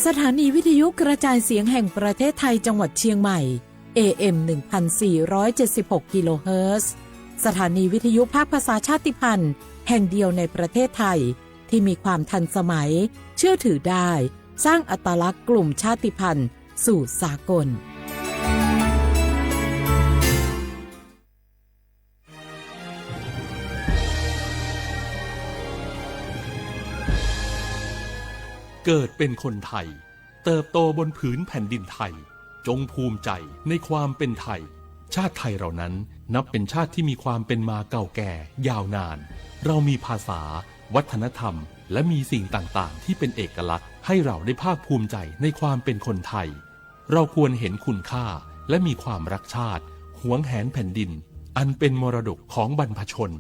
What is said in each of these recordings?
สถานีวิทยุกระจายเสียงแห่งประเทศไทยจังหวัดเชียงใหม่ เอ เอ็ม หนึ่งพันสี่ร้อยเจ็ดสิบหก กิโลเฮิรตซ์ สถานีวิทยุภาคภาษาชาติพันธุ์แห่งเดียวในประเทศไทย ที่มีความทันสมัย เชื่อถือได้ สร้างอัตลักษณ์กลุ่มชาติพันธุ์สู่สากล เกิดเป็นคนไทย เติบโตบนผืนแผ่นดินไทย จงภูมิใจในความเป็นไทย ชาติไทยเรานั้นนับเป็นชาติที่มีความเป็นมาเก่าแก่ยาวนาน เรามีภาษา วัฒนธรรม และมีสิ่งต่างๆ ที่เป็นเอกลักษณ์ให้เราได้ภาคภูมิใจในความเป็นคนไทย เราควรเห็นคุณค่าและมีความรักชาติ หวงแหนแผ่นดิน อันเป็นมรดกของบรรพชน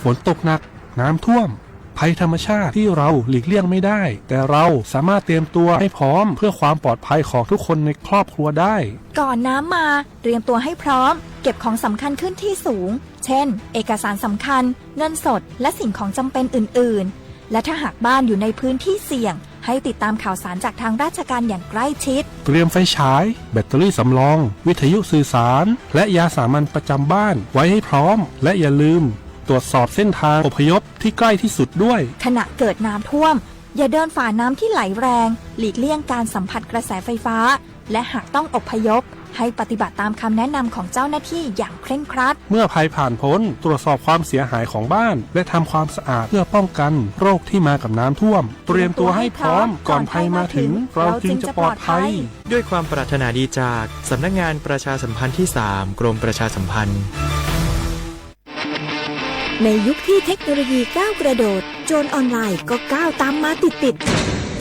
ฝนตกหนัก น้ำท่วม ภัยธรรมชาติที่เราหลีกเลี่ยงไม่ได้ แต่เราสามารถเตรียมตัวให้พร้อมเพื่อความปลอดภัยของทุกคนในครอบครัวได้ ก่อนน้ำมา เตรียมตัวให้พร้อม เก็บของสำคัญขึ้นที่สูง เช่น เอกสารสำคัญ เงินสด และสิ่งของจำเป็นอื่นๆ และถ้าหากบ้านอยู่ในพื้นที่เสี่ยง ให้ติดตามข่าวสารจากทางราชการอย่างใกล้ชิด เตรียมไฟฉาย แบตเตอรี่สำรอง วิทยุสื่อสาร และยาสามัญประจำบ้านไว้ให้พร้อม และอย่าลืมตรวจสอบเส้นทางอพยพที่ใกล้ที่สุดด้วย ขณะเกิดน้ำท่วม อย่าเดินฝ่าน้ำที่ไหลแรง หลีกเลี่ยงการสัมผัสกระแสไฟฟ้า และหากต้องอพยพ ให้ปฏิบัติตามคำแนะนำของเจ้าหน้าที่อย่างเคร่งครัด เมื่อภัยผ่านพ้น ตรวจสอบความเสียหายของบ้าน และทำความสะอาดเพื่อป้องกันโรคที่มากับน้ำท่วม เตรียมตัวให้พร้อม ก่อนภัยมาถึง เราจึงจะปลอดภัย ด้วยความปรารถนาดีจากสำนักงานประชาสัมพันธ์ที่สาม กรมประชาสัมพันธ์ ในยุคที่เทคโนโลยีก้าวกระโดด โจรออนไลน์ก็ก้าวตามมาติดๆ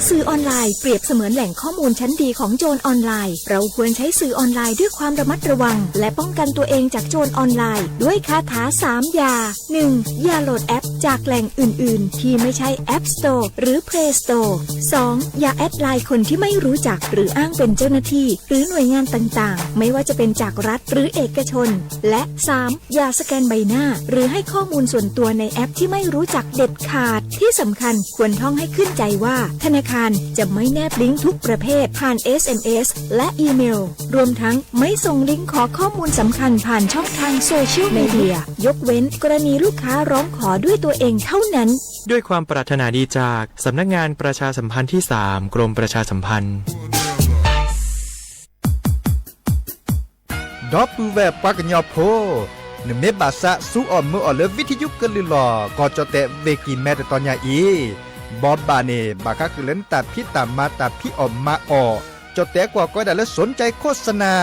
สื่อออนไลน์เปรียบเสมือนแหล่งข้อมูลชั้นดีของโจรออนไลน์ เราควรใช้สื่อออนไลน์ด้วยความระมัดระวัง และป้องกันตัวเองจากโจรออนไลน์ ด้วยคาถาสามอย่า หนึ่ง อย่าโหลดแอปจากแหล่งอื่นๆ ที่ไม่ใช่ App Store หรือ Play Store สอง อย่าแอดไลน์คนที่ไม่รู้จัก หรืออ้างเป็นเจ้าหน้าที่ หรือหน่วยงานต่างๆ ไม่ว่าจะเป็นจากรัฐหรือเอกชน และ สาม อย่าสแกนใบหน้า หรือให้ข้อมูลส่วนตัวในแอปที่ไม่รู้จักเด็ดขาด ที่สำคัญควรท่องให้ขึ้นใจว่า ธนาคารจะไม่แนบลิงก์ทุกประเภทผ่าน เอส เอ็ม เอส และอีเมล รวมทั้งไม่ส่งลิงก์ขอข้อมูลสำคัญผ่านช่องทางโซเชียลมีเดีย ยกเว้นกรณีลูกค้าร้องขอด้วยตัวเองเท่านั้น ด้วยความปรารถนาดีจากสำนักงานประชาสัมพันธ์ที่สาม กรมประชาสัมพันธ์ ဒီပုၢ်ဝဲၢ်ပှၤကညီဖိ, နမ့ၢ်ဘၣ်သးစူအီၣ်မုာ်အီၣ်လၢ ဝံထယုကလုၢ်လီၤ ကီၢ်ကၠီၣ်တဲၣ် ဝ့ၢ်ကံၤမဲ တတီၤညါအံၤ, ဘီဘၣ်န့ၣ် ဘၣ်ဃးဃုာ်လၢနတၢ်ဖံးတၢ်မၤ တၢ်ဖံးအီၣ်မၤအီၣ်, ကၠီၣ်တဲၣ်ကွၢ်ကီဒၣ်လၢ สนใจโฆษณา,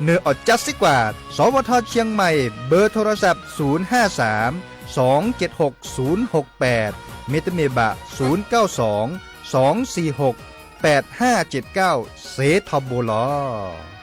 နအီၣ်ကၠါစ့ၢ်ကီး, สวท เชียงใหม่, เบอร์โทรศัพท์ ศูนย์ห้าสาม สองเจ็ดหก ศูนย์หกแปด မ့တမ့ၢ်ဘၣ် ศูนย์เก้าสอง สองสี่หก แปดห้าเจ็ดเก้า စ့ထီဘိလီၤ.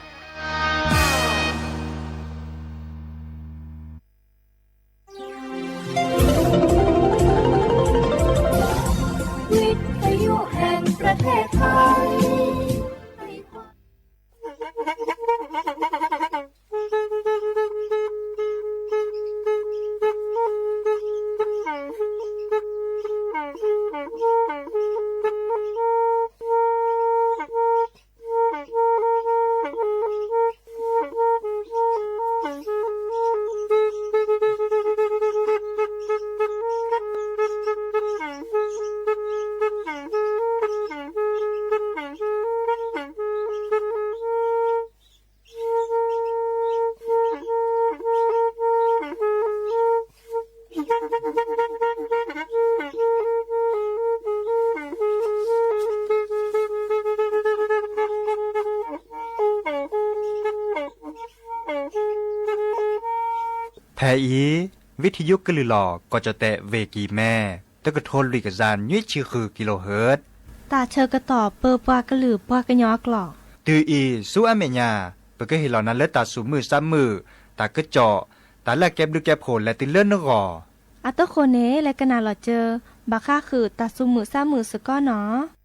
ဖဲအံၤ ဝံထယုကလုၢ်လီၤ ကီၢ်ကၠီၣ်တဲၣ် ဝ့ၢ်ကံၤမဲ တကထိလွံၢ်ကယၤနွံဆံဃု ကံလိဟၢၣ်, တၢ်ဆၢကတီၢ်ပၢပှၤကလုာ်ပှၤကညီအကျိာ်, တုၤအံၤဆူအမဲာ်ညါ ပကဟ့ၣ်လီၤနၤလၢတၢ်သူၣ်မုာ်သးမုာ်, တၢ်ကစီၣ်, တၢ်လၢအကဲဘျုးကဲဖှိၣ်လဲၤတုၤလၢနဂီၢ်, အဃိသတးန့ၣ် လဲၤကနၣ်လီၤစၢၤ ဘၣ်ဃးဃုာ်တၢ်သူၣ်မုာ်သးမုာ်စ့ၢ်ကီးနီၤ.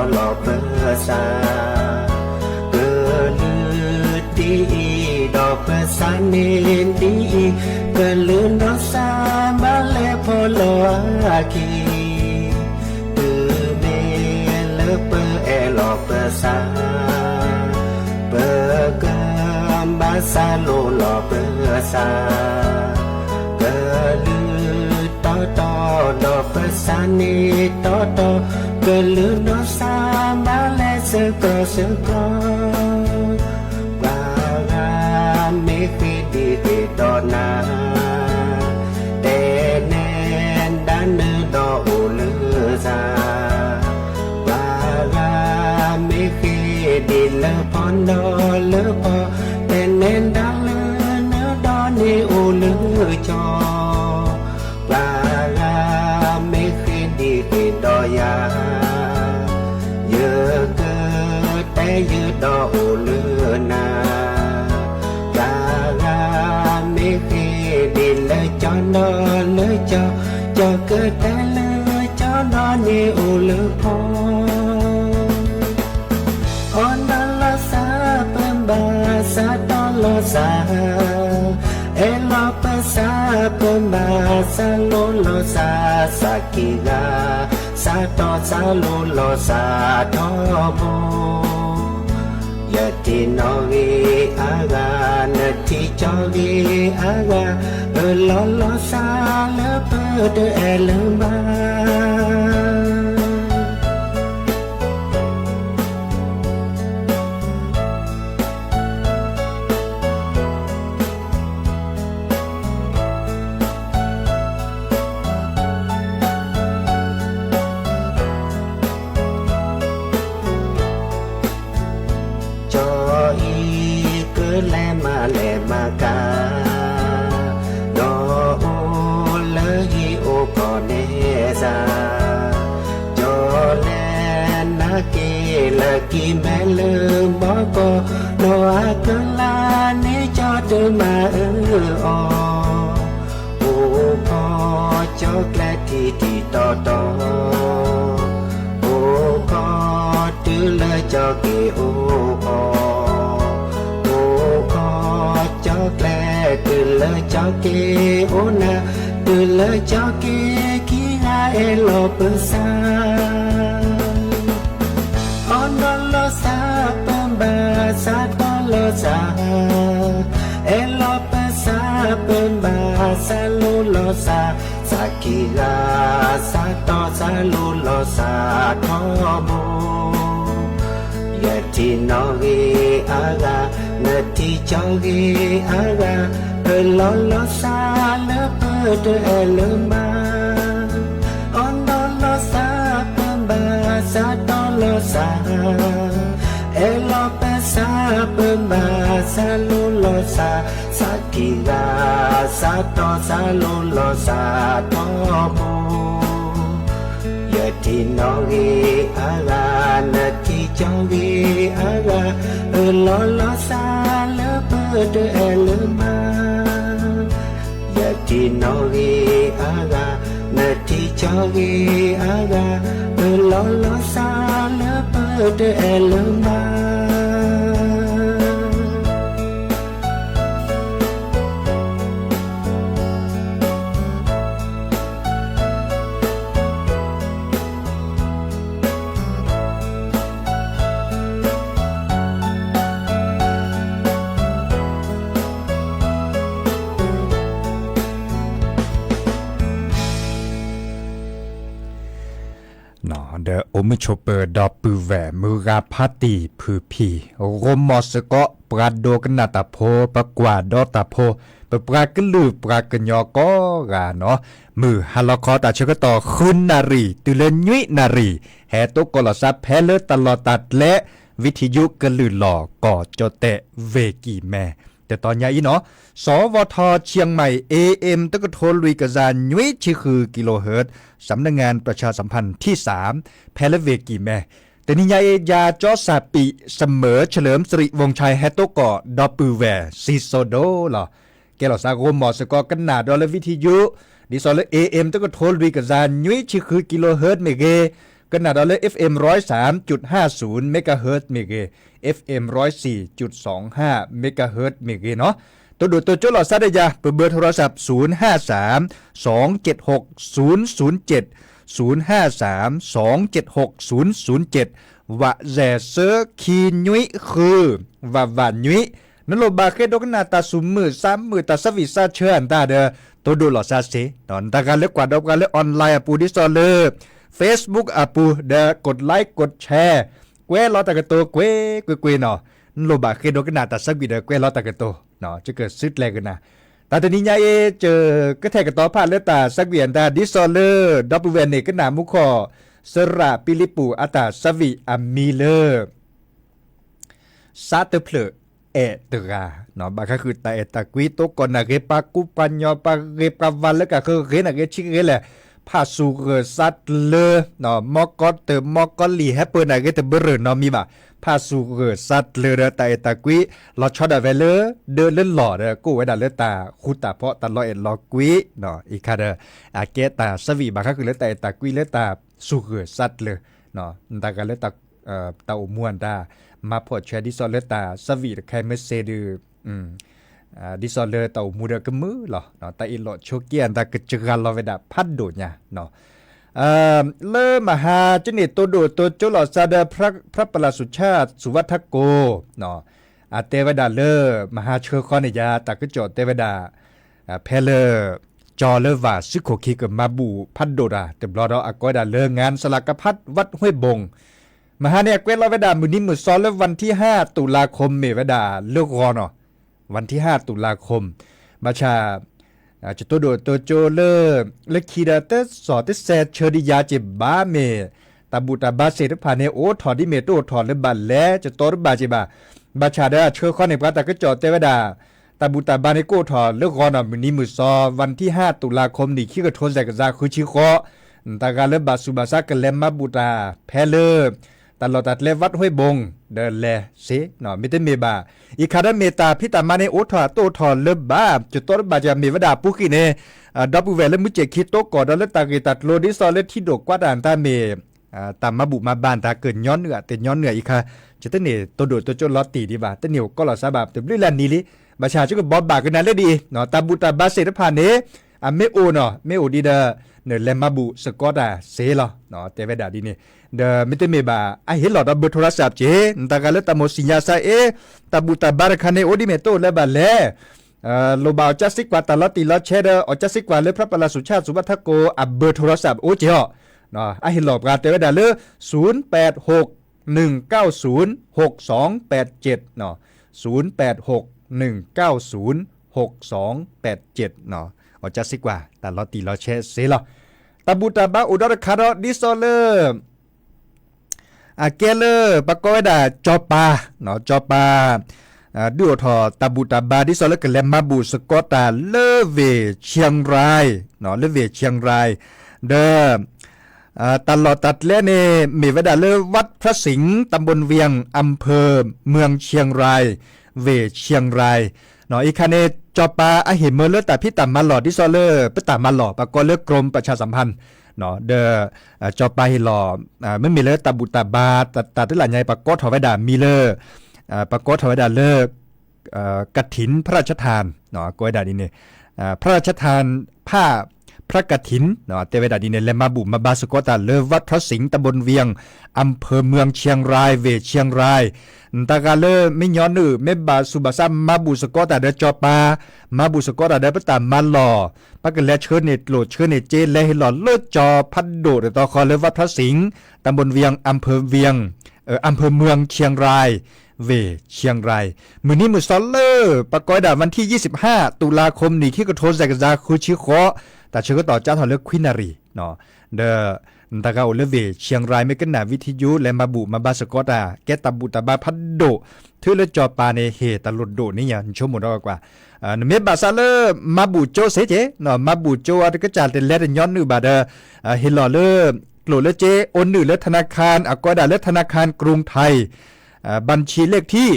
လီၤပသး, ကလုာ်ဒ်အံၤဒီးပသးန့ၣ်ဒ်အံၤ, ကလုာ်နီၢ်သးဘၣ်လဲၤဖီၣ်လီၤအခံ, တုၤမ့ၢ်လၢပအဲၣ်လီၤပသး, ပကဘၣ်သးလိလီၤပသး, ကလုာ်တီတီဒီးပသးန့ၣ်တီတီ, ကလုာ်နီၢ်သးဘၣ်လဲၤစ့ၢ်ကီးစ့ၢ်ကီး, ပှၤဂၤမ့ၢ်ဃ့ဒံးဃ့ဒီးနၤ, တဲနဲဒၣ်နၤဒီးအိၣ်လၢသး, ပှၤဂၤမ့ၢ်ဃ့ဒံးလၢဖီဒီးလၢဖီ, တဲနဲဒၣ်လၢနၤဒီးန့ၣ်အိၣ်လၢကၠီ, ပှၤဂၤမ့ၢ်ဃ့ဒံးဃ့ဒီးယၤ, ယကတဲယၤဒီးအိၣ်လၢနၤ, ပှၤဂၤမ့ၢ်ဃ့ဒံးလၢကၠီဒီးလၢကၠီ, ကၠီကတဲလၢကၠီဒီးန့ၣ်အိၣ်လၢဖီ အီၣ်ဒီးလီၤသးပဘၣ်, သးတီလီၤသး, အဲၣ်လီၤပသးပဘၣ်, သးလိလီၤသး, သးက့ၤဂၤ, သးတီသးလိလီၤသးထီဘိ, ယထံၣ်နီၣ်ဂံၢ်အါဂၤ, နထံၣ်ကၠီဂံၢ်အါဂၤ, အၢၣ်လီၤလီၤသးလၢပတအဲၣ်လၢၤဘၣ်. ကၠီအံၤကလဲၤမၤလဲၤမၤကၤ, ဒီးအိၣ်လၢဟံၣ်အိၣ်ကီၢ်နဲသး, ကၠီလဲၤနၤက့ၤလၢကံၢ်မဲလၢဘီကီၢ်, ဒီးအကလါန့ၣ်ကၠီတမၤအၢအီၤ, အိၣ်ကီၢ်ကၠီကျဲထံထံတီတီ, အိၣ်ကီၢ်တုၤလၢကၠီက့ၤအိၣ်ကီၢ်, အိၣ်ကီၢ်ကၠီကျဲတုၤလၢကၠီက့ၤအိၣ်နၤ, တုၤလၢကၠီက့ၤခံဂၤအဲၣ်လီၤပသး အီၣ်ဒီးလီၤသးပဘၣ်, သးတီလီၤသး, အဲၣ်လီၤပသးပဘၣ်, သးလိလီၤသး, သးက့ၤဂၤ, သးတီသးလိလီၤသးထီဘိ, ယထံၣ်နီၣ်ဂံၢ်အါဂၤ, နထံၣ်ကၠီဂံၢ်အါဂၤ, အၢၣ်လီၤလီၤသးလၢပတအဲၣ်လၢၤမး, အီၣ်ဒီးလီၤသးပဘၣ်, သးတီလီၤသး, အဲၣ်လီၤပသးပဘၣ်, သးလိလီၤသး, သးက့ၤဂၤ, သးတီသးလိလီၤသးထီဘိ, ယထံၣ်နီၣ်ဂံၢ်အါဂၤ, နထံၣ်ကၠီဂံၢ်အါဂၤ, အၢၣ်လီၤလီၤသးလၢပတအဲၣ်လၢၤမး, ယထံၣ်နီၣ်ဂံၢ်အါဂၤ, နထံၣ်ကၠီဂံၢ်အါဂၤ, အၢၣ်လီၤလီၤသးလၢပတအဲၣ်လၢၤမး. ဒီးအိၣ်မုာ်ဆိးပၢၤဒီပုၢ်ဝဲၢ် မုၢ်ဂၤဖါတံၢ်ဖုဖံ, ဂီၢ်မီၢ်စ့ၢ်ကီးပှၤဒိကနၣ်တၢ်ဖိ, ပကွၢ်ဒီးတၢ်ဖိ, ပပှၤကလုာ်ပှၤကညီကိးဂၤနီၤ, မုၢ်ဟါလီၤခီတၢ်ဆၢကတီၢ် ဃုနၣ်ရံၣ် တုၤလၢနွံနၣ်ရံၣ်, ဟဲသကိးလီၤသးဖဲလၢတၢ်လီၢ်တၢ်ကျဲ ဝံထံယုကလုၢ်လီၤ ကီၢ်ကၠီၣ်တဲၣ် ဝ့ၢ်ကံၢ်မဲ, တတီၤညါအံၤနီၤ, စဝီထီ เชียงใหม่ เอเอ็ม တကထိလွံၢ်ကယၤနွံဆံဃု กิโลเฮิรตซ์, สำนักงานประชาสัมพันธ์ที่สาม ဖဲလၢဝ့ၢ်ကံၢ်မဲ, တနံၤညါအံၤ ยาจอสปี เสมอ เฉลิมสิริวงศ์ชัย ဟဲသကိးဒီပုၢ်ဝဲၢ် စံၣ်စိၤဒိၣ်လီၤ. ကဲလီၤသးဂီၢ်မီၢ်စ့ၢ်ကီးကနၣ်ဒီးလၢဝံထံယု, ဒ်သိးလၢ เอเอ็ม တကထိလွံၢ်ကယၤနွံဆံဃု กิโลเฮิรตซ์ မ့ၢ်ဂ့ၤ, ကနၣ်ဒီးလၢ FM ร้อยสามจุดห้าศูนย์ megahertz မ့ၢ်ဂ့ၤ, FM ร้อยสี่จุดสองห้า megahertz မ့ၢ်ဂ့ၤနီၤ. တိၢ်ဒိၣ်တိၢ်ကၠိလီၤစၢ်ဒီးယၤ ပဘၢ โทรศัพท์ ศูนย์ห้าสาม สองเจ็ดหก ศูนย์ศูนย์เจ็ด ศูนย์ห้าสาม สองเจ็ดหก ศูนย์ศูนย์เจ็ด ဝးစဲးဆၢခံနွံဃု ဝးဝးနွံ. နလိၣ်ဘၣ်ဃ့ဒိကနၣ်တၢ်ဆူၣ်မုာ်သးမုာ် တၢ်ဆၢဝံၣ်စးဆၢအတၢ်ဒီး တိၢ်ဒိၣ်လီၤစၢ်စ့ၢ်, နတဂၤလၢကွၢ်ဒီးပှၤလၢ online အပူၤ ဒ်သိးလၢ Facebook အပူၤဒီး กดไลค์ กดแชร์ ကွဲးလီၤတၢ်ကတိၤကွ့ၢ်ကွ့ၢ်ကွ့ၢ်နီၤ. နလိၣ်ဘၣ်ဃ့ဒိကနၣ်တၢ်ဆၢဝံၣ်ဒီးကွဲးလီၤတၢ်ကတိၤ, ယကစုကျဲၤကနၤ. တၢ်တနံၤညါအံၤ ယကထဲးကတီၤဖးလၢတၢ်ဆၢဝံၣ်အတၢ် ဒ်သိးလၢ ဒီပုၢ်ဝဲၢ်န့ၣ် ကနၣ်မူခိၣ် စရၣ်ပံလံးပူးအတၢ်ဆၢဝံၣ်အမံၤလၢ စးတဖျၢၣ်အဲၣ်တဂၤ, ဘၣ်ဃးဃုာ်တၢ်အဲၣ်တၢ်ကွံ တိကိးနာ်ဂ့ၤ ပှၤကူပှၤညီ ပှၤဂ့ၤပှၤဝါလၢကဃၢဂ့ၤနာ်ဂ့ၤ ဆံဂ့ၤလဲၣ်, ဖးစူၢ်ဂၢၢ်စးတလၢ, မ်ကီတၢၢ် မ်ကီလံၢ် ဟဲပၢၢ်နာ်ဂ့ၤ တဘၢရၢၢ်နီတမံၤဘၣ်, ဖးစူၢ်ဂၢၢ်စးတလၢဒီးတၢ်အဲၣ်တၢ်ကွံ လီၤဆီဒၣ်ဝဲလၢ ဒၢလၢလီၢ်ဒီး ကအိၣ်ဝဲဒၣ်လၢတၢ်ဃူတၢ်ဖိး တၢ်လီၤအဲၣ်လီၤကွံ, အံၤခါဒီး အကဲတၢ်ဆၢဝံၣ်ဘၣ်ဃးဃုာ်လၢတၢ်အဲၣ်တၢ်ကွံလၢတၢ်စူၢ်ဂၢၢ်စးတလၢ, တၢ်ဂၤလၢ တၢ်အိၣ်မူအတၢ် မၤဖှီၣ်ဆှဲဒ်သိးလၢတၢ်ဆၢဝံၣ်တခါမ့ၢ်စ့ၢ်ဒုး, ဒ်သိးလၢတၢ်အိၣ်မူဒီးကမုာ်လီၤ, တၢ်အ့ၣ်လိာ်ဆိးက့အတၢ်ကစှၤလီၤဝဲဒၣ်ဖးဒိၣ်ညါ, လၢမဟါကန့ၣ် တိၢ်ဒိၣ်တိၢ်ကၠိလီၤစၢ်ဒီး ဖရၣ်ပလၢ်စူၣ်ဆၣ် စူၣ်ဝၣ်ထၢကိၣ် အတဲဝဲဒၣ်လၢ မဟါဆှၢဃီန့ၣ်ယါ တၢ်ကစီၣ်တဲဝဲဒၣ် ဖဲလၢ ကၠီၤလၢဝၤစုခိၣ်ခံကမၤဘူၣ်ဖးဒိၣ်တၢ် တဘျီဒီးအကိးဝဲဒၣ်လၢ งานสลากพัดวัดห้วยบง မဟါန့ၣ် အကွဲးလီၤဝဲဒၣ် မုၢ်နံၤမုၢ်သီလၢ วันที่ห้า ตุลาคม မ့ၢ်ဝဲဒၣ်လၢဂီၤနီၤ, วันที่ห้า ตุลาคม ဘၣ်ဆၣ် ယတိၢ်ဒိၣ်တိၢ်ကၠိလၢ လၢခံဒီး တစီၣ်တစဲးဆၢဒံးယါက့ၤဘၣ် မ့ၢ် တၢ်ဘူၣ်တၢ်ဘါသ့ၣ်တဖၣ်န့ၣ် အိးထီၣ်ဒ်မ့ၢ်တအိၣ်ထီၣ်လၢၤဘၣ်လဲၣ် ယတိၢ်တဘၣ်က့ၤဘၣ်. ဘၣ်ဆၣ်ဒီးအဆှၢဃီန့ၣ် ပှၤတၢ်ကစီၣ်တဲဝဲဒၣ် တၢ်ဘူၣ်တၢ်ဘါန့ၣ် ကအိၣ်ထီၣ်လၢဂီၤနီၤ မုၢ်နံၤမုၢ်သီ วันที่ห้า ตุลาคม နံၣ်ခံကထိ စဲးကစၢ် ဃုဆံဃိး တၢ်ဂၤလၢဘၣ်ဆူးဘၣ်ဆါကလဲၤမၤဘူၣ်တၢ်ဖဲလၢ တၢ်လီၢ်တၢ်ကျဲ วัดห้วยบง ဒီးလဲၤစ့ၢ်, မ့တမ့ၢ်ဘၣ် အံၤခါဒီးမ့ၢ်တၢ်ဖံးတၢ်မၤန့ၣ် အိးထီၣ်တအိၣ်ထီၣ်လၢၤဘၣ် ယတိၢ်တဘၣ်က့ၤ မ့ၢ်ဝဲဒၣ်အပူၤကွံာ်န့ၣ် ဒီပုၢ်ဝဲၢ်လၢမုၢ်စဲးခံတိကိးဒီးလၢတၢ်ဂ့ၢ်တၢ်ကျိၤ ဒ်သိးလၢထံဒိၣ်ကွၢ်တၢ်တၢ်မ့ၢ် တၢ်မၤဘူၣ်မၤဘါတၢ်ကညီနုၢ်ဧါ တညီနုၢ်ဧါ အံၤခါ ယတန့ၢ်တိၢ်ဒိၣ်တိၢ်ကၠိလီၤတံၢ်ဒံးဘၣ် တန့ၢ်အိၣ်ကီးလီၤစၢ်ဘၣ် တဘျုးလၢနံၤလံ. ဘၣ်ဆၣ်ယကဘိးဘၣ်ကနၤလၢဒ်အံၤ တၢ်ဘူၣ်တၢ်ဘါသ့ၣ်တဖၣ်န့ၣ် အမ့ၢ်အိၣ်နီၤ မ့ၢ်အိၣ်ဒံးဒီး နလဲၤမၤဘူၣ်စ့ၢ်ကီးတၢ်စ့ၢ်လီၤ တဲဝဲဒၣ်ဒ်န့ၣ်. ဒီးမ့တမ့ၢ်ဘၣ် အဟ့ၣ်လီၤဒီးဘၢ โทรศัพท์ က့ၤ နတၢ်ဂၤလၢတၢ်မိၣ်ဆံညါစ့ၢ်အ့ တၢ်ဘူၣ်တၢ်ဘါတခါန့ၣ် အိၣ်ဒ်မ့ၢ်တအိၣ်လၢၤဘၣ်လဲၣ် လိၣ်ဘၣ်အီၤကၠၣ်စံးကွၢ်တၢ်လီၤတံၢ်လီၤဆဲးဒီး အီၤကၠၣ်စံးကွၢ်လၢ ဖရၣ်ပလၢ်စူၣ်ဆၣ် စူၣ်ဝၣ်ထၢကိး အဘၢ โทรศัพท์ အိၣ်က့ၤအီၤ အဟ့ၣ်လီၤပှၤတဲဝဲဒၣ်လၢ ศูนย์แปดหกหนึ่งเก้าศูนย์หกสองแปดเจ็ด ศูนย์แปดหกหนึ่งเก้าศูนย์หกสองแปดเจ็ด အီၤကၠၣ်စံးကွၢ်တၢ်လီၤတံၢ်လီၤဆဲးစ့ၢ်လီၤ. တၢ်ဘူၣ်တၢ်ဘါအိၣ်ဒီးတခါဒီး ဒ်သိးလၢ အကဲလၢ ပကိးဝဲဒၣ် ကၠီၤပၤ, ကၠီၤပၤ ဒုးအိၣ်ထီၣ်တၢ်ဘူၣ်တၢ်ဘါ ဒ်သိးလၢကလဲၤမၤဘူၣ်စ့ၢ်ကီးတၢ်လၢဝ့ၢ် เชียงราย လၢဝ့ၢ် เชียงราย ဒီး တၢ်လီၢ်တၢ်ကျဲန့ၣ် မ့ၢ်ဝဲဒၣ်လၢ วัดพระสิงห์ ตำบลเวียง อำเภอเมืองเชียงราย ဝ့ၢ် เชียงราย အံၤခါန့ၣ် ကၠီၤပၤအဟ့ၣ်မၢလၢတၢ်ဖံးတၢ်မၤလီၢ် ဒ်သိးလၢပတၢ်မၤလီၢ် ပကိးလၢ กรมประชาสัมพันธ์ ဒီး ကၠီၤပၤဟ့ၣ်လီၤ မ့မ့ၢ်လၢတၢ်ဘူၣ်တၢ်ဘါ တၢ်တလၢညါ ပကိးထီၣ်ဝဲဒၣ်မံၤလၢ ပကိးထီၣ်ဝဲဒၣ်လၢ กฐินพระราชทาน ကိးဝဲဒၣ်ဒ်န့ၣ် พระราชทานผ้าพระกฐิน တဲဝဲဒၣ်ဒ်န့ၣ် လဲၤမၤဘူၣ်မၤဘါစ့ၢ်ကီးတၢ်လၢ วัดพระสิงห์ ตำบลเวียง อำเภอเมืองเชียงราย ဝ့ၢ် เชียงราย နတၢ်ဂၤလၢမ့ၢ်ညီနုၢ် မ့ၢ်ဘၣ်ဆူးဘၣ်ဆါ မၤဘူၣ်စ့ၢ်ကီးတၢ်ဒီးကၠီၤပၤ မၤဘူၣ်စ့ၢ်ကီးတၢ်ဒီးပတၢ်မၤလီၢ် ပကလဲၤဆှၢန့ၢ်ကျိၣ်ဆှၢန့ၢ်စ့ လဲၤဟ့ၣ်လီၤလၢကၠီၤဖးဒိၣ်တတီၤဃီလၢ วัดพระสิงห์ ตำบลเวียง อำเภอเวียง อำเภอเมืองเชียงราย ဝ့ၢ် เชียงราย မုၢ်နံၤမုၢ်သီလၢ ပကိးဝဲဒၣ် วันที่ยี่สิบห้า ตุลาคม နံၣ်ခံကထိ စဲးကစၢ် ဃုဆံဃိး တၢ်ဆၢကတီၢ်ကၠါထီၣ်လၢခွံနၣ်ရံၣ် ဒီး နတၢ်ဂၤအိၣ်လၢဝ့ၢ် เชียงราย မ့ၢ်ကနၣ် วิทยุ လဲၤမၤဘူၣ်မၤဘါစ့ၢ်ကီးတၢ် ကဲတၢ်ဘူၣ်တၢ်ဘါဖးဒိၣ် ထုးလၢကၠီၤပၤန့ၣ် ဟ့ၣ်တၢ်လိၣ်ဒိၣ်န့ၣ်ညါ နဆိကမိၣ်ဒီးကွၢ် နမ့ၢ်ဘၣ်ဆၣ်လၢ မၤဘူၣ်ကၠိစ့ၢ်ကီး မၤဘူၣ်ကၠိအတကစၢ်တလဲၤတညီနုၢ်ဘၣ်ဒီး ဟ့ၣ်လီၤလၢ ကျိၣ်လၢစ့ အိၣ်နုာ်လၢ ธนาคาร အကိးဝဲဒၣ်လၢ ธนาคารกรุงไทย บัญชีเลขที่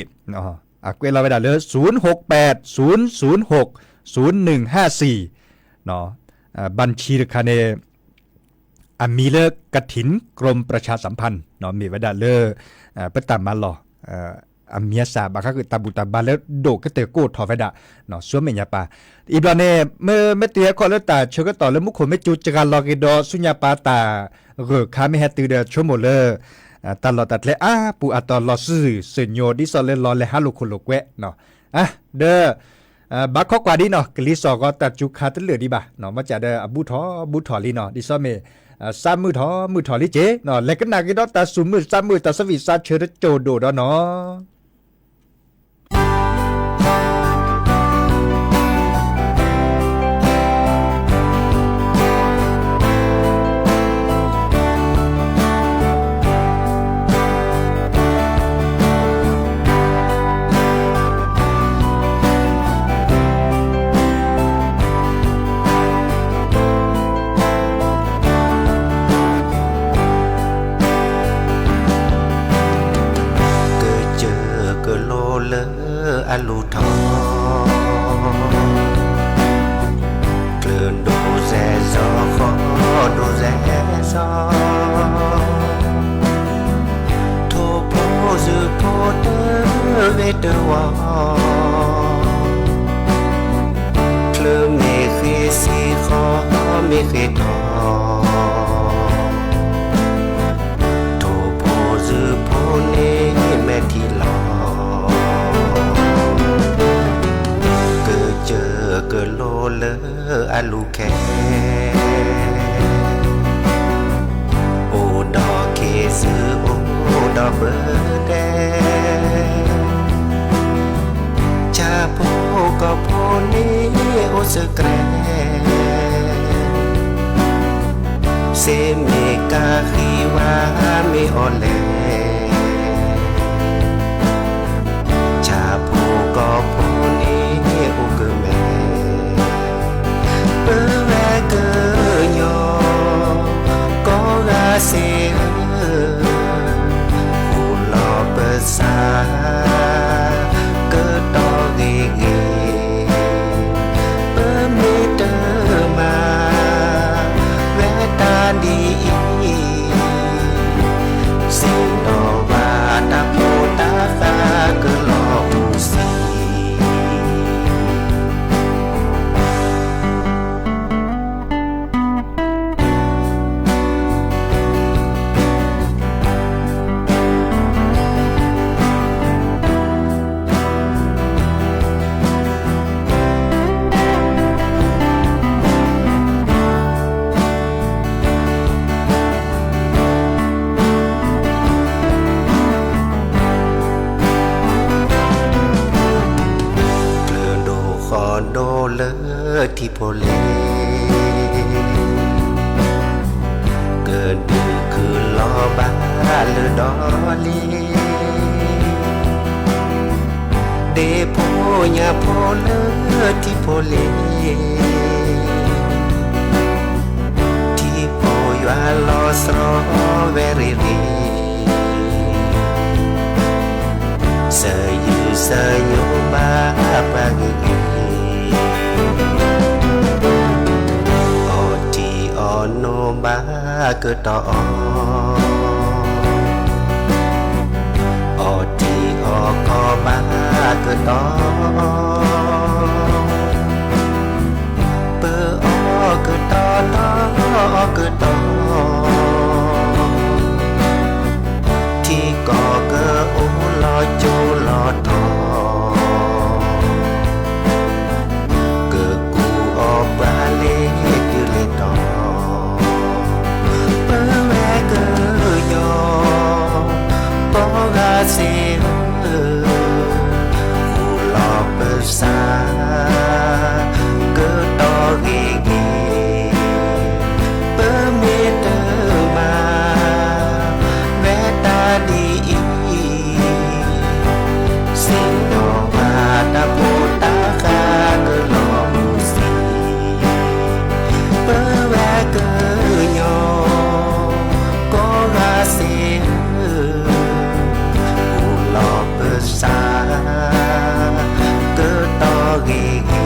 အကွဲးလီၤဝဲဒၣ်လၢ ศูนย์หกแปดศูนย์ศูนย์หกศูนย์หนึ่งห้าสี่ บัญชีတခါန့ၣ် အမံၤလၢ ကထိၣ် กรมประชาสัมพันธ์ မ့ၢ်ဝဲဒၣ်လၢ ပတၢ်မၤလီၢ် အမံၤအသၣ် ဘၣ်ဃးကတၢၢ်တၢ်ဘူၣ်တၢ်ဘါလၢဒိၣ်ကတၢၢ်ကိးထီၣ်ဝဲဒၣ် ဆူမဲာ်ညါပၢ် အံၤဘျီန့ၣ် မ့ၢ်တုၤဟဲခီလၢတၢ်ဆၢကတီၢ်လၢမူခိၣ်မ့ၢ်ကၠိကဂၤလီၤက့ၤဒီး ဆူညါပၢ်တၢ်ဂၢၢ်ခါမ့ၢ်ဟဲတုၤဒီး ဆိကမိၣ်လၢ တၢ်လီၢ်တၢ်ကျဲအါပူၤအတီၢ်လီၤစုာ်စုာ်ညီ ဒ်သိးလၢလီၤလဲၤဟးလိာ်ခိၣ်လိာ်ကွဲ ဒီး ဘၣ်ခိးကွၢ်ဒ်နီၤ ကလံၤစိးဂီၤတၢ်စူၤခါတလၢာ်ဒံးဘၣ် မ့ၢ်ကဒီးအဘူးထီၣ်ဘူးထီၣ်လံနီၤ ဒ်သိးမ့ၢ် သးမုာ်ထီၣ်မုာ်ထီၣ်လံက့ၤ လဲၤကနၣ်က့ၤဒီးတၢ်သူၣ်မုာ်သးမုာ် တၢ်သးဝံၣ်သးဆၢတစိၢ်ဒိၣ်ဒီးနီၤ ကစၢၢ်ကလိလၢအလူၤထီၣ် ကျၢၢ်ဒိၣ်စဲၤစီၤဃီဒိၣ်စဲၤစီၤ ထိၣ်ဖိစူၤဖိတဝ့ၤတဝီၤ ချၢမ့ၢ်ဃ့စံဃီမ့ၢ်ဃ့ထီၣ် ထိၣ်ဖိစူၤဖိန့ၣ်မဲာ်ထံလီၤ ကစၢၢ်ကလိလၢအလူၤခဲ အိၣ်ဒီးခ့စုအိၣ်ဒီးပဒဲ ဆၣ်ဖိကီၢ်ဖိန့ၣ်အိၣ်စဲးကြဲး စ့မ့ၢ်ကၤဃံဝါမ့ၢ်အီၤလဲၣ် ဆၣ်ဖိကီၢ်ဖိန့ၣ်အိၣ်ကမဲာ် ပဝဲကညီ ကိးဂၤစ့ၢ်ဧၢ ဃူလီၤပသး ကတီၢ်ဂ့ၤဂ့ၤ ပမ့ၢ်တမၤ ဝဲတၢ်ဒ်အံၤ စ့ၢ်နီၤဘၣ်တၢ်ဖိတၢ်ဃၢ်ကလီၤမုၢ်ဆံး ကျၢၢ်ဒိၣ်ဃီဒိၣ်လၢထံဖိလ့ၤ ကဒုးခုၣ်လီၤဘၣ်လၢဒီလ့ၤ ဒ့ဖိညၣ်ဖိလၢထံဖိလ့ၤ ထံဖိယွၤလီၤစှီၤဝဲရ့ၣ်ရ့ၣ် စၢၤယုၢ်စၢၤညိဘၣ်ပှၤဂ့ၤဂ့ၤ အီၣ်ထံအီၣ်နိဘၣ်ကတီၤအီၤ အီၣ်ထံအီၣ်ကီၢ်ဘၣ်ကတီၤ ပအီၣ်ကတီၤတီအီၣ်ကတီၤ ထံကီၢ်ကအိၣ်လီၤကၠိလီၤထီ ကကူးအီၣ်ပှၤလ့ၤတုၤလ့ၤတီၤ ပဝဲကညီ ကိးဂၤစ့ၢ်ဧၢ ဃူလီၤပသး ကတီၢ်ဂ့ၤဂ့ၤ ပမ့ၢ်တမၤ ဝဲတၢ်ဒ်အံၤ စ့ၢ်နီၤဘၣ်တၢ်ဖိတၢ်ဃၢ် ကလီၤမုၢ်ဆံး ပဝဲကညီ ကိးဂၤစ့ၢ်ဧၢ ဃူလီၤပသး ကတီၢ်ဂ့ၤဂ့ၤ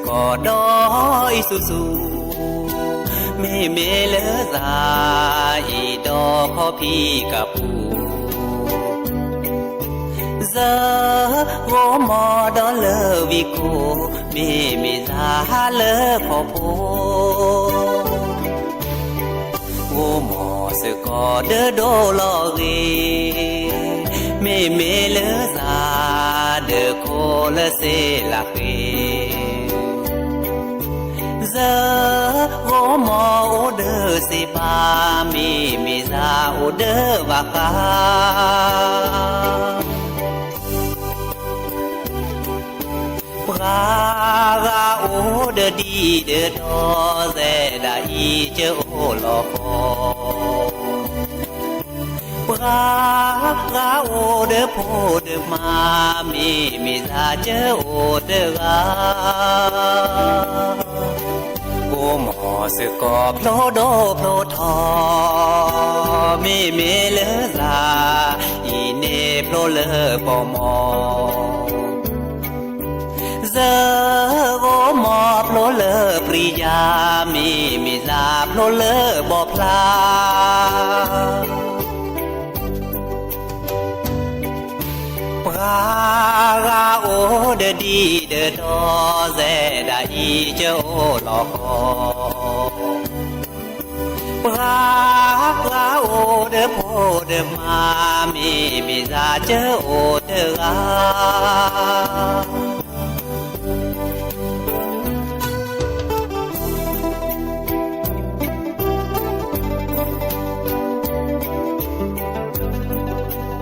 ကီၢ်ဒီးအံၣ်ဆူၣ်ဆူၣ်, မ့မ့ၢ်လၢသးအံၤဒီးခီဖံးကပူၤ, စၢဂီၤမီၤဒီးလၢဝံကိၢ်, မ့မ့ၢ်သးလၢခီဖိ ဂီၤမီၤစ့ၢ်ကီးဒၢဒိၣ်လီၤဂ့ၤ, မ့မ့ၢ်လၢသးဒၢခိၣ်လၢစ့လးဃ့, စၢဂီၤမီၤအိၣ်ဒၢစ့ဘၣ်, မ့မ့ၢ်သးအိၣ်ဒၢဘၣ်ဃး ပှၤဂၤအိၣ်ဒီးဒံဒီးဒီ စဲဒၣ်အံၤကအိၣ်လီၤဃီ, ပှၤဂၤအိၣ်ဒီးဖိဒီးမါ, မ့မ့ၢ်သးကအိၣ်တဂၤ, ဂီၤမီၤစ့ၢ်ကီးဖျိဒိၣ်ဖျိထီ, မ့မ့ၢ်လၢသးအံၤန့ၣ် ဖျိလၢပီၣ်မီၣ်, စၢဂီၤမီၤဖျိလၢပြံယၤ, မ့မ့ၢ်သးဖျိလၢဘီၣ်ဖျါ, ပှၤဂၤအိၣ်ဒီးဒံဒီးဒီ စဲဒၣ်အံၤကအိၣ်လီၤဃီ, ပှၤဂၤအိၣ်ဒီးဖိဒီးမါ, မ့မ့ၢ်သးကအိၣ်တဂၤ ဂီၤမီၤစ့ၢ်ကီးဖျိဒိၣ်ဖျိထီ,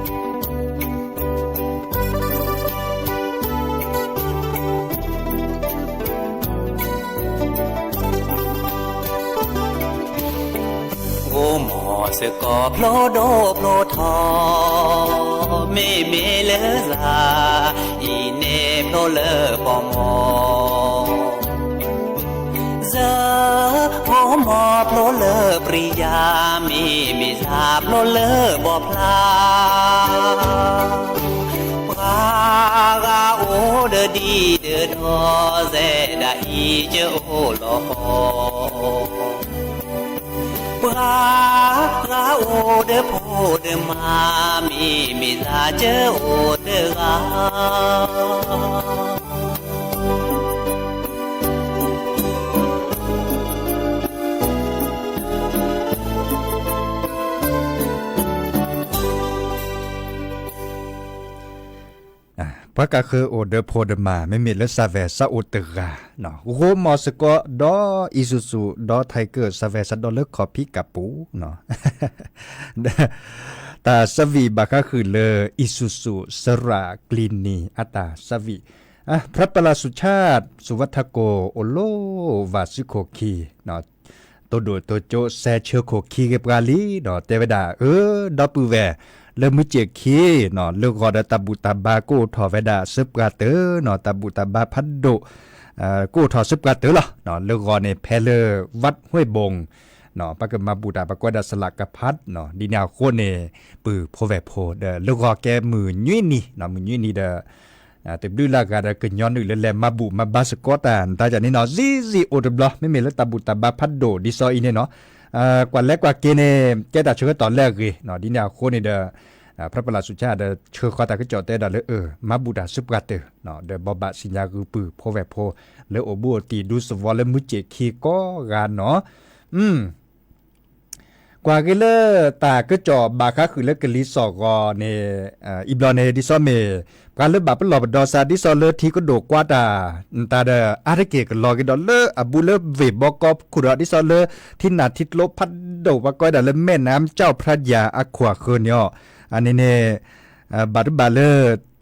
မ့မ့ၢ်လၢသးအံၤန့ၣ်ဖျိလၢပီၣ်မီၣ်, စၢဂီၤမီၤဖျိလၢပြံယၤ, မ့မ့ၢ်သးဖျိလၢဘီၣ်ဖျါ, ပှၤဂၤအိၣ်ဒီးဒံဒီးဒီ စဲဒၣ်အံၤကအိၣ်လီၤဃီ, ပှၤဂၤအိၣ်ဒီးဖိဒီးမါ, မ့မ့ၢ်သးကအိၣ်တဂၤ ပှၤကဃၢၤအိၣ်ဒီးဖိဒီးမါ မ့မ့ၢ်လၢစးဝဲစးအိၣ်တဂၤ, ဂီၤမီၤစ့ၢ်ကီးဒီးအံၣ်ဆူၣ်ဆူၣ် ဒီးထံကၢၣ်စးဝဲစးဒီးလၢခီၣ်ဖံးကပူၤ, တၢ်ဆၢဝံၣ်ဘၣ်ဃးဃုာ်လၢအံၣ်ဆူၣ်ဆူၣ်စရၣ်ကျံၤနံၤအတၢ်ဆၢဝံၣ်, ဖရၣ်ပလၣ်စူၤဆၣ် စူၤဝါထၢကိၣ် အိၣ်လီၤဝဲဆူခိၣ်ခံ တိၢ်ဒိၣ်တိၢ်ကၠိစဲဆၢခိၣ်ခံက့ၤပှၤလံဒီး တဲဝဲဒၣ် အၢ ဒီပုၢ်ဝဲၢ် လၢမုၢ်စ့ၢ်ခံနီၤ လၢဂီၤဒီးတၢ်ဘူၣ်တၢ်ဘါကအိၣ်ထီၣ်ဝဲဒၣ်စၢပှၤတၢၢ်နီၤ တၢ်ဘူၣ်တၢ်ဘါဖးဒိၣ် ကအိၣ်ထီၣ်စၢပှၤတၢၢ်လီၤ. လၢဂီၤန့ၣ် ဖဲလၢ ဝးဝ့ၢ်ဘိၣ် ပကမၤဘူၣ်တၢ် ပကွဲးဒၣ်စလၢကဖးနီၤ ဒ်န့ၣ်အဃိန့ၣ် ပုၢ်ဖိဝဲၢ်ဖိ ဒီးလၢဂီၤကဲမုၢ်နွံနံၤနီၤ မုၢ်နွံနံၤဒီး တဘျုးလၢ်ဂၤဒီးကညီနုာ်လၢလဲၤမၤဘူၣ်မၤဘါစ့ၢ်ကီးတၢ် တၢ်ဒ်န့ၣ်နီၤ စံးစံးအိၣ်တဘျီ မ့မ့ၢ်လၢတၢ်ဘူၣ်တၢ်ဘါဖးဒိၣ်ဒ်သိးအံၤန့ၣ်နီၤ ကွၢ်လဲကွၢ်က့ၤန့ၣ် ကဲတၢ်ဆၢကတီၢ်လၢအဂ့ၤနီၤ ဒ်န့ၣ်အဃိန့ၣ်ဒီး ဖရၣ်ပလၣ်စူၤဆၣ်ဒီးဆှၢဃီတၢ်ကစီၣ်တဲဒၣ်လၢ မၤဘူၣ်တၢ်စၢပှၤတၢၢ်နီၤ ဒီးဘိးဘၣ်စံးညါဂုာ်ပုၢ်ဖိဝဲၢ်ဖိ လၢအိၣ်ဘူးအိၣ်တံၢ်ဒူသဝီလၢမုၢ်စ့ၢ်ခံကိးဂၤနီၤ ကွၢ်က့ၤလၢတၢ်ကစီၣ်ဘၣ်ဃးဃုာ်လၢကလံၤစိးဂီၤန့ၣ် အံၤဘျီန့ၣ် ဒ်သိးမ့ၢ် ပှၤလၢဘၣ်ပလီၢ်ပဒီးစး ဒ်သိးလၢထံကဒိၣ်ကွၢ်တၢ် တၢ်ဒီးအါတက့ၢ်ကလီၤက့ၤဒီးလၢအဘူးလၢဝ့ၢ်ဘီကီခိၣ်ဒီး ဒ်သိးလၢထံနၢ်ထံကျိဖးဒိၣ် ပှၤကွဲးဒၣ်လၢမဲၢ်နါကၠီၣ်ဖြၣ်ယၣ်အခိၣ်အဃၢၤန့ၣ်အီၤ အန့ၣ်န့ၣ် ဘၣ်တဘၣ်လၢ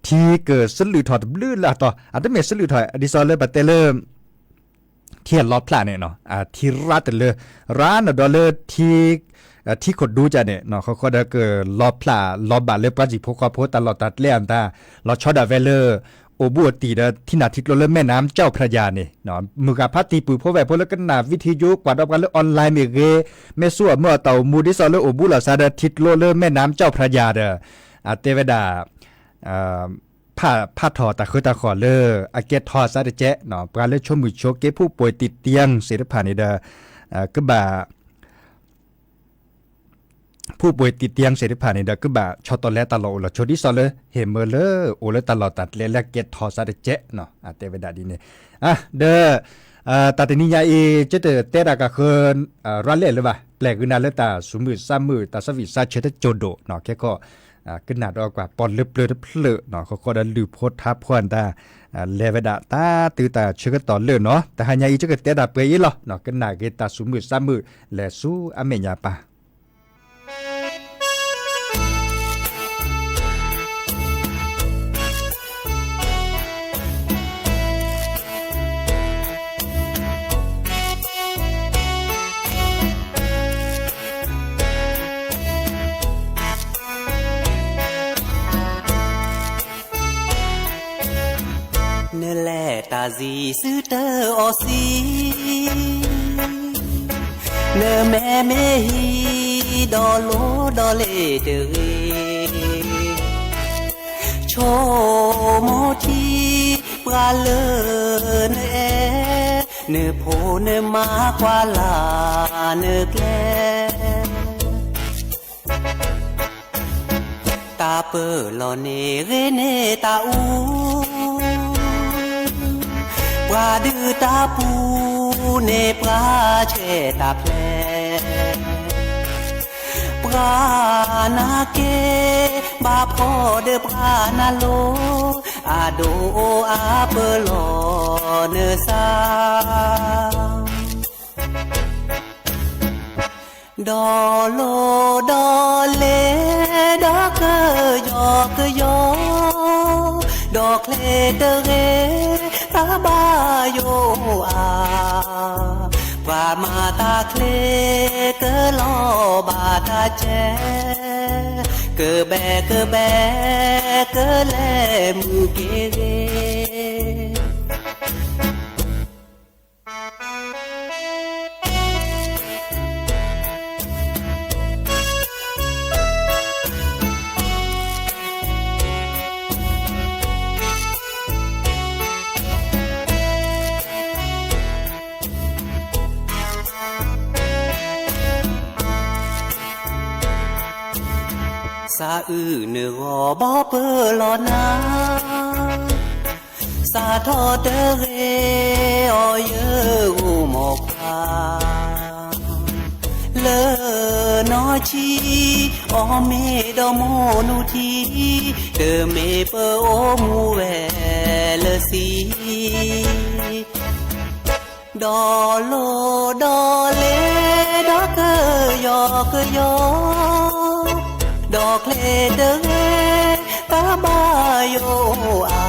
ထံကစလူးထီၣ်တဘျုးလၢ်တီၤ အတမ့ၢ်စလူးထီၣ် ဒ်သိးလၢပတဲလၢ ထံအလီၤဖျးန့ၣ် ထံရၣ်တလၢ ရၣ်နဒီးလၢ ထံခိၣ်ဒူကၢ်န့ၣ် ဃီဃီဒီးကလီၤဖျးလီၤဘၣ်လၢပှၤစံၣ်ဖိဃီဖိတၢ်လီၢ်တၢ်ကျဲအတၢ် လီၤဆီဒၣ်ဝဲလၢ အိၣ်ဘူးအိၣ်တံၢ်ဒီးထံနၢ်ထံကျိလၢမဲၢ်နါကၠီၣ်ဖြၣ်ယၣ်န့ၣ် မုၢ်ဂၤဖါတံၢ်ပုၢ်ဖိဝဲၢ်ဖိလၢကနၣ်ဝံထံယိ ကွၢ်ဒီးပှၤလၢ online မ့ၢ်ဂ့ၤ မ့ၢ်ဆူၣ်အမုာ်အတၢ်အိၣ်မူ ဒ်သိးလၢအိၣ်ဘူးလီၤစးဒီးထံကျိလၢမဲၢ်နါကၠီၣ်ဖြၣ်ယၣ်ဒီး အတဲဝဲဒၣ် ဖးထီၣ်တၢ်ဃၢတၢ်ဃီၣ်လၢအကဲထီၣ်အသးတကဲး, ပှၤလၢဆိမုၢ်ဆိက့ ဖုပှဲၤတံာ်တံာ်သ့ၣ်တဖၣ်န့ၣ်ဒီး ကဘၣ် ဖုပှဲၤတံာ်တံာ်သ့ၣ်တဖၣ်န့ၣ်ဒီး ကဘၣ်ဆီၣ်တံၢ်လီၤတၢ်လီၢ်အိၣ်လီၤဆိ ဒ်သိးလၢဟ့ၣ်မၢလၢအိၣ်လၢတၢ်လီၢ်တၢ်ကျဲလၢကဲထီၣ်သးတကဲး, တဲဝဲဒၣ်ဒ်န့ၣ်. ဒီး တၢ်တနံၤညါအံၤ ကတဲတၢ်ကဃၢ ရၤလဲၣ်လၢၤဘၣ်, ပျဲၢ်ကွံာ်နၤလၢတၢ်သူၣ်မုာ်သးမုာ် တၢ်ဆၢဖံးဆးဆၢတစိၤဒိၣ်, ခဲကီး ကနၣ်ဒီးကွၢ်ပီၣ်လၢပျၢၤတဖျၢၣ်, ဃီဃီဒီးလုၢ်ဖိထါဖိတၢ် လဲၤဝဲဒၣ်တၢ်တုၤတၢ်ဆၢကတီၢ်လၢာ်နီၤ. တဟါညါအံၤ ကတဲတၢ်ပှဲၤအံၤလီၤ, ကနၣ်က့ၤတၢ်သူၣ်မုာ်သးမုာ် လဲၤဆူအမဲာ်ညါပၢ်. နလဲၤတၢ်စံးဆၢတၢ်အီၣ်စံ, နမ့မ့ၢ်ဟံးဒီးလိၤဒီးလ့ၤတဂ့ၤ, ဆိကမိၣ်ထံပှၤလၢနအဲၣ်, နဖိနမါကွၢ်လၢ်နကျဲ တၢ်ပၢလီၤန့ၣ်ဂ့ၤန့ၢ်တၢ်အူ, ပှၤဒုးတၢ်ပူၤန့ၣ်ပှၤဆဲးတၢ်ဖျဲး, ပှၤနၢ်က့ၤဘၣ်ဖီဒီးပှၤနၢ်လိၤ, အဒိၣ်အပၢလီၤနသး ဒီးလိၤဒီးလ့ၤဒီးကယီကယီ, ဒီးချ့တဂ့ၤတၢ်ဘၣ်ယိၣ်အါ, ပှၤမၤတၢ်ချ့ကလီၤဘၣ်တၢ်ကဲ, ကဘဲကဘဲကလဲၤမုၢ်က့ၤဂ့ၤ စးအုၣ်နဂီၢ်ဘီပၢလီၤနၤ, စးထီၣ်တဂ့ၤအီၤယဂီၢ်မိၢ်ခွါ, လၢနီၢ်ဆံးအီၤမ့ၢ်ဒီးမိၢ်နူထံ, တမ့ၢ်ပအိၣ်မူဝဲလၢသံ ဒီးလိၤဒီးလ့ၤဒီးကယီကယီ, ဒီးချ့တဂ့ၤတၢ်ဘၣ်ယိၣ်အါ,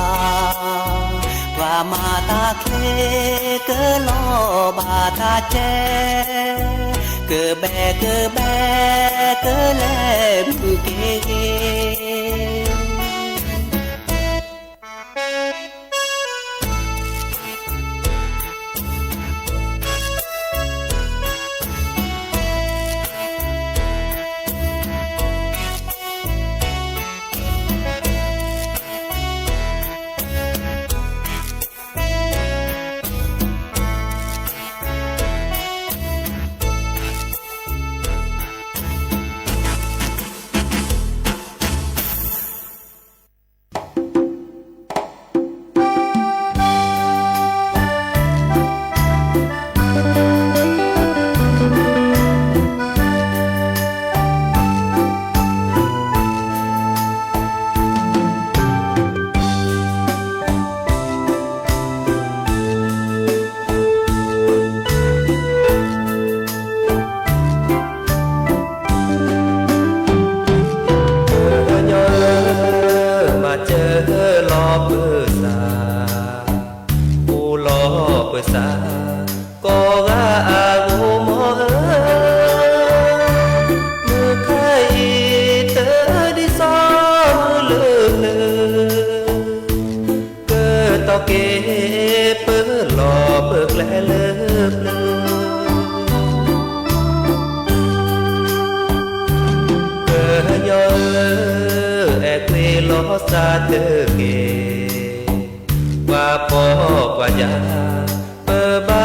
ပှၤမၤတၢ်ချ့ကလီၤဘၣ်တၢ်ကဲ, ကဘဲကဘဲကလဲၤမုၢ်က့ၤဂ့ၤ ပှၤကညီဧၢ, မၤစၢၤလီၤပသး, အိၣ်လီၤပသး, ကိးဂၤအဂီၢ်မီၢ်ဧၢ, မုၢ်ခါအံၤတဒ်သိးမုၢ်လၢနၢ ကတီၢ်က့ၤပလီၢ်ပကျဲလၢပျၢၤ, ကညီဧၢ, အဲၣ်ကွံာ်လီၤ သးတဂ့ၤ, ပှၤဖှီၣ်ပှၤယာ် ပဘၣ်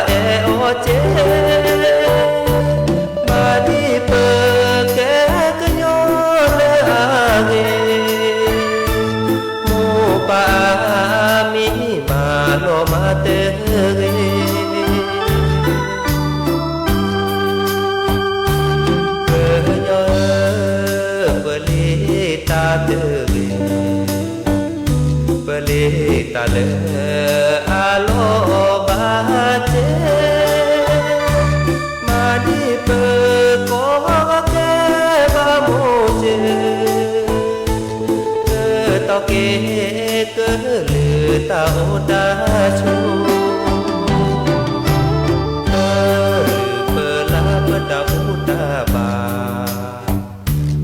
အဲၣ်အီၤစ့ၢ်, မၤဒ်ပကဲကညီလၢအဂ့ၤ, မိၢ်ပၢ်အမံၤမၤလီၤမၤတဂ့ၤ. ကညီဧၢ, ပလံၤတၢ်တဂ့ၤ, ပလံၤတၢ်လၢအလီၤဘၣ်စ့ၢ်, မၤဒ်ပကီၢ်ကဲဘၣ်မိၢ်စ့ၢ်, ကတီၢ်က့ၤကလုာ်တၢ်အိၣ်တၢ်ဆိး ပလုၢ်ပလၢ်ပတၢ်ဘူၣ်တၢ်ဘါ,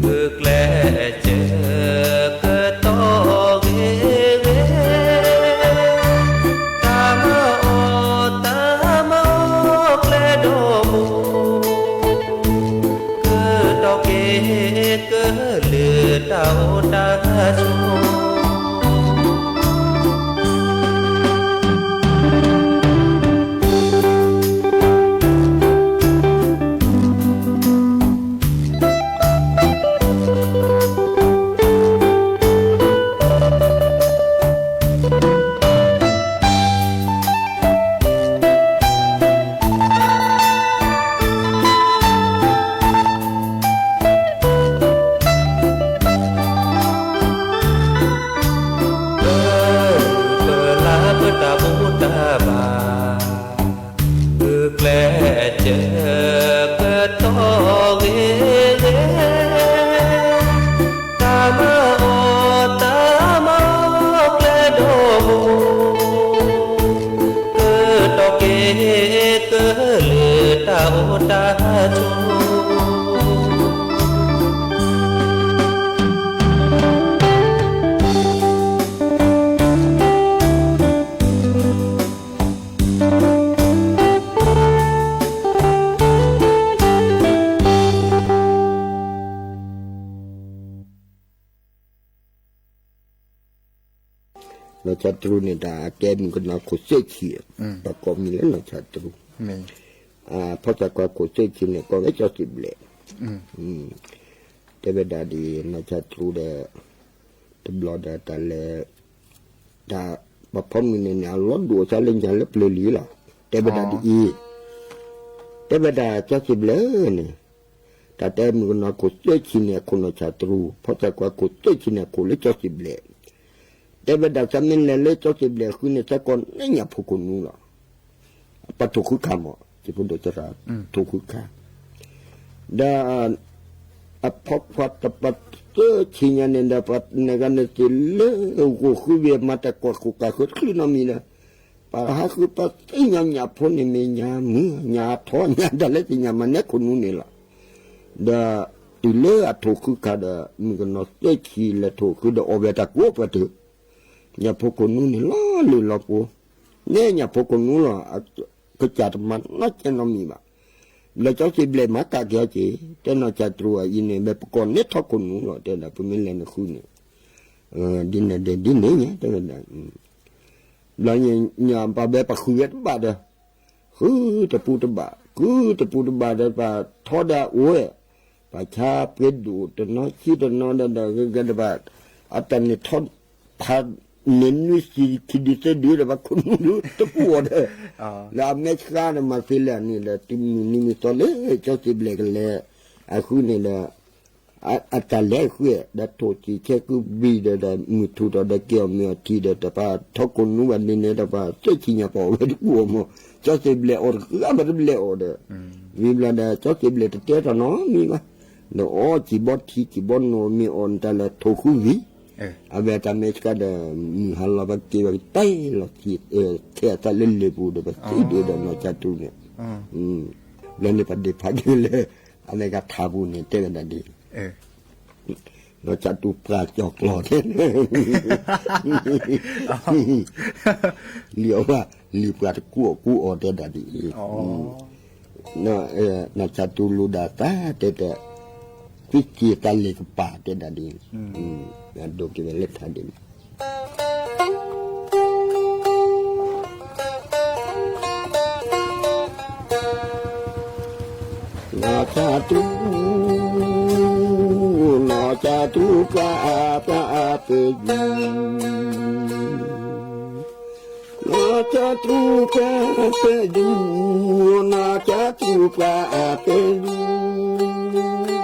ဂုာ်ကျဲးစၢးကတီၢ်ဂ့ၤဂ့ၤ, တၢ်မၤအီၣ်တၢ်မၤအီၣ်ကျဲဒီးဘိ, ကတီၢ်က့ၤကလုာ်တၢ်အိၣ်တၢ်ဆိး ပလၢ်ပတၢ်ဘူၣ်တၢ်ဘါ, ဂုာ်ကျဲးစၢးကတီၢ်ဂ့ၤဂ့ၤ, တၢ်မၤအီၣ်တၢ်မၤအီၣ်ကျဲဒီးဘိ, ကတီၢ်က့ၤကလုာ်တၢ်အိၣ်တၢ်ဆိး နီၢ်ဆၣ်တရူးန့ၣ် တၢ်အကဲမုၣ်ကနီၤခိၣ်သၢဆံ, ပကိးမံၤလၢနီၢ်ဆၣ်တရူး, ဖီၣ်ဆၣ်ခွါခိၣ်သၢဆံန့ၣ် ကိးဝဲကၠီစံးဘျဲး, တဲဝဲဒၣ်ဒ်နီၢ်ဆၣ်တရူးဒီး တဘျီဒီးတၢ်လဲၤ တၢ်ပှၤဖီမုၢ်န့ၣ်န့ၣ် အလီၤဒိၣ်အသးလၢညါလၢပျၢၤလံလီၤ. တဲဝဲဒၣ်ဒ်အံၤ, တဲဝဲဒၣ်ကၠီစံးဘျဲးန့ၣ်, တၢ်တဲမုၣ်ကနီၤခိၣ်သၢဆံန့ၣ် အခိၣ်နီၢ်ဆၣ်တရူး, ဖီၣ်ဆၣ်ခွါခိၣ်သၢဆံန့ၣ် အခိၣ်လၢကၠီစံးဘျဲး, တဲဝဲဒၣ်သးမ့ၢ်လဲၤလၢကၠီစံးဘျဲးဃုန့ၣ် သးကိးန့ၢ်ညၣ်ဖိခိၣ်နူလီၤ. ပှၤထိၣ်ဃုခးမး, စံးဖိဒိၣ်သရၣ်, ထိၣ်ဃုခး, ဒီး အဖီခွါတပှၤသၢဆံညါန့ၣ်ဒီး ပှၤနဂၤန့ၣ်သ့ၣ်လၢဂိၢ်ဃုဝံၤ မၤတၢ်ကွၢ်ဃိၣ်ကၢ်ဃုတချုးနီတမံၤဒီး ပှၤဟးဃုပှၤသ့ၣ်ညါညၣ်ဖိန့ၣ်မ့ၢ်ညၣ်မုၢ် ညၣ်ထီ ညၣ်တၢ်လၢသ့ၣ်ညါမၤနဲခိၣ်နူန့ၣ်လီၤ. ဒီးတုၤလၢအထိၣ်ဃုခးဒီး မုၣ်ကနီၤသၢဆံလဲၤထိၣ်ဃုဒီးအီၣ်ဝဲတၢ်ကိးပှၤတၢၢ် ညၣ်ဖိခိၣ်နူန့ၣ်လီၤလၢလီၤပှီၤ, နဲညၣ်ဖိခိၣ်နူလီၤ, ကစၢ်တမၤနီတကဲနီတမံၤဘၣ်. လၢကၠီစံးဘျဲးမၤကၢ်က့ၤအီၤက့ၤ, တဲနီၢ်ဆၣ်တရူးအံၤန့ၣ် ဝဲပကိးန့ၢ်ထီခိၣ်နူလီၤ, တဲဒၣ်ပမ့ၢ်လဲၤနဃုန့ၣ်, ဒ်န့ၣ်ဒ်န့ၣ်ညါ တဲဝဲဒၣ်, ဘျီညါပှၤဝဲပှၤဃုဝဲတဘၣ်ဒီး ဃုတပူၤတဘၣ်, ဃုတပူၤတဘၣ်ဒီး ပှၤထီဒါအိၣ်ဝဲ, ပှၤဆါပှ့ၤဒိၣ်တနီၤဆံတနီၤဒီး ဒီးဂ့ၤဂ့ၤဒီး ပှၤ အတၢ်န့ၣ်ထီ ဖးန့ၢ်နွံဆံခံဒုသၢဒုဒီး ပှၤခိၣ်နူဒုတပူၤအီၤဒီး, လၢအမဲာ်ဆှးဒီးမၤသ့လၢအန့ၣ်ဒီး တုၤမုၢ်နံၤမုၢ်သီလၢကၠီစံးဘျဲးကလဲၤ အဃုန့ၣ်ဒီး အတၢ်လဲၤအဃုဒီး ထိၣ်စံးဆဲကုဘံၣ်ဒီး ဒီးမုၢ်ထူၣ်ထီၣ်ဒီးက့ၤအီၣ်မ့ၤအီထံဒီး တပှၤထီခိၣ်နူဘၣ်ဒ်န့ၣ်ဒီး ပှၤသၢဆံညါပှၤအီၣ်ဝဲတပူၤအီၤမး, ကၠီစံးဘျဲးအီၣ်တဃုအါဘၣ်တဘျဲးအီၣ်ဒီး, ဝံၤဘျီဒီး ကၠီစံးဘျဲးတတဲတၢ်နီတမံၤဘၣ်, ဒီးအီၣ်စံာ်ဘီထံစံာ်ဘီနိၣ်မ့ၢ်အီၣ်နတၢ်လၢထိၣ်ဃုဝံၤ, အဝဲတၢ်မဲာ်ဆှးဒီး မုၢ်ဟါလီၤပှၤက့ၤဝဲကတဲလီၤ ထဲအသးလၢလ့ၣ်ပူၤဒီး ပသံဒ့ဒီးနီၢ်ကၠၢ်တူန့ၣ်, ဘျီန့ၣ်ပှၤဒ့ဖးက့ၤလၢ အဝဲကထးပူၤန့ၣ် တဲဝဲဒၣ်ဒ် နီၢ်ကၠၢ်တူပှၤကၠီၤကျီၤတဲ, လံၣ်အီၤဘၣ် လံၣ်ပှၤတကူအီၣ်ကူအီၣ်တဲဒၣ်ဒ်အံၤ, နီၢ်ကၠၢ်တူလိၣ်ဒၣ်သးတဲတဲ, သုစ့ၢ်တၢ်လ့ၤကပၤတဲဒၣ်ဒ်န့ၣ်, အဒိက့ၤဝဲလၢထါဒ်န့ၣ် နီၢ်ဆၣ်ထူ, နီၢ်ဆၣ်ထူပှၤအါပှၤအါပယုၢ်, နီၢ်ဆၣ်ထူပှၤအါပယုၢ်, နီၢ်ဆၣ်ထူပှၤအါပယုၢ် မ့ၢ်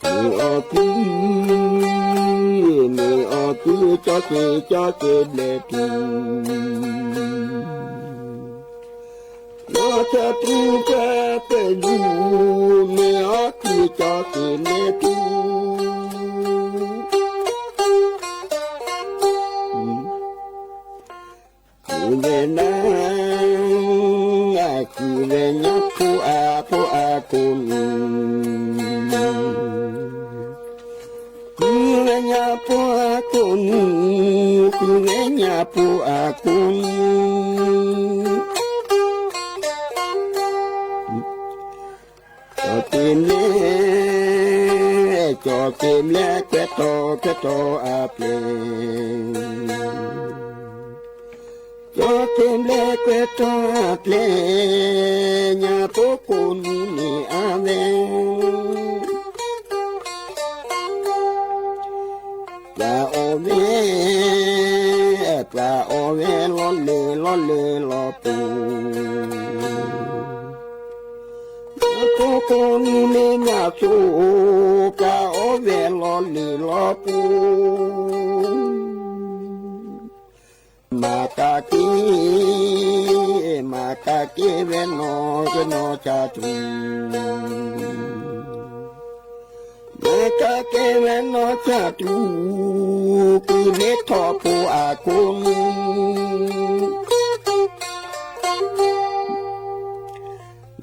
အီၣ်ကု, မ့ၢ်အီၣ်ကု ကၠီက့ၤ ကၠီက့ၤဘျဲၣ်ထူ, နီၢ်ဆၣ်ထူပှၤအါပယုၢ်, မ့ၢ်အီၣ်ကု ကၠီက့ၤဘျဲၣ်ထူ ဃုဝဲနၤ, ဃုဝဲညါဖိအဖိအခိၣ်နူာ်, ဃုဝဲညါဖိအခိၣ်နူာ်, ဃုဝဲညါဖိအခိၣ်နူာ် ကၠီက့ၤဘျဲၣ်, ကၠီက့ၤဘျဲၣ်ကွဲးထီၣ်ကွဲးထီၣ်အပျဲၢ်, ကၠီက့ၤဘျဲၣ်ကွဲးထီၣ်အပျဲၢ်, ညါဖိခိၣ်နူာ်န့ၣ်အဝဲ ပှၤအီၣ်ဝဲ, ပှၤအီၣ်ဝဲလီၤလၢလီၤလၢလီၤပူၤ, ဖိခိၣ်နူာ်မ့ၢ်ညၣ်ဆိး, ပှၤအီၣ်ဝဲလီၤလၢလီၤပူၤ မၤကးက့ၤ, မၤကးက့ၤဝဲနီၢ်ကနီၢ်ဆၣ်ထူ, မၤကးက့ၤဝဲနီၢ်ဆၣ်ထူ, ကုၢ်န့ၢ်ထီၣ်ဖိအခိၣ်နူာ်,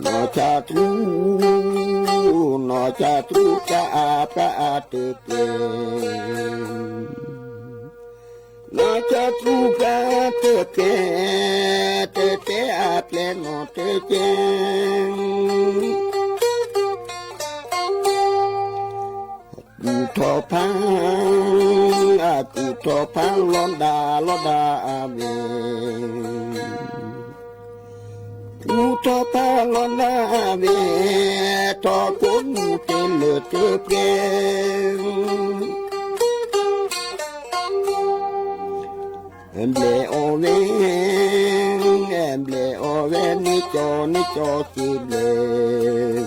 နီၢ်ဆၣ်ထူ, နီၢ်ဆၣ်ထူ ပှၤအါပှၤအါတပျဲၢ်, နီၢ်ဆၣ်ထူပှၤအါတပျဲၢ်, တတဲအပျဲၢ်နီၢ်တကဲ, ကူၣ်ထီၣ်ဖး, ကူၣ်ထီၣ်ဖးလီၤဒၣ်လီၤဒၣ်အဝဲ, ကူၣ်ထီၣ်ဖးလီၤဒၣ်အဝဲ, ထီၣ်ကိးနူာ်တလၢတပှဲၤ ဘျဲၣ်အီၣ်ဝဲ, ဘျဲၣ်အီၣ်ဝဲန့ၣ်ကၠီန့ၣ်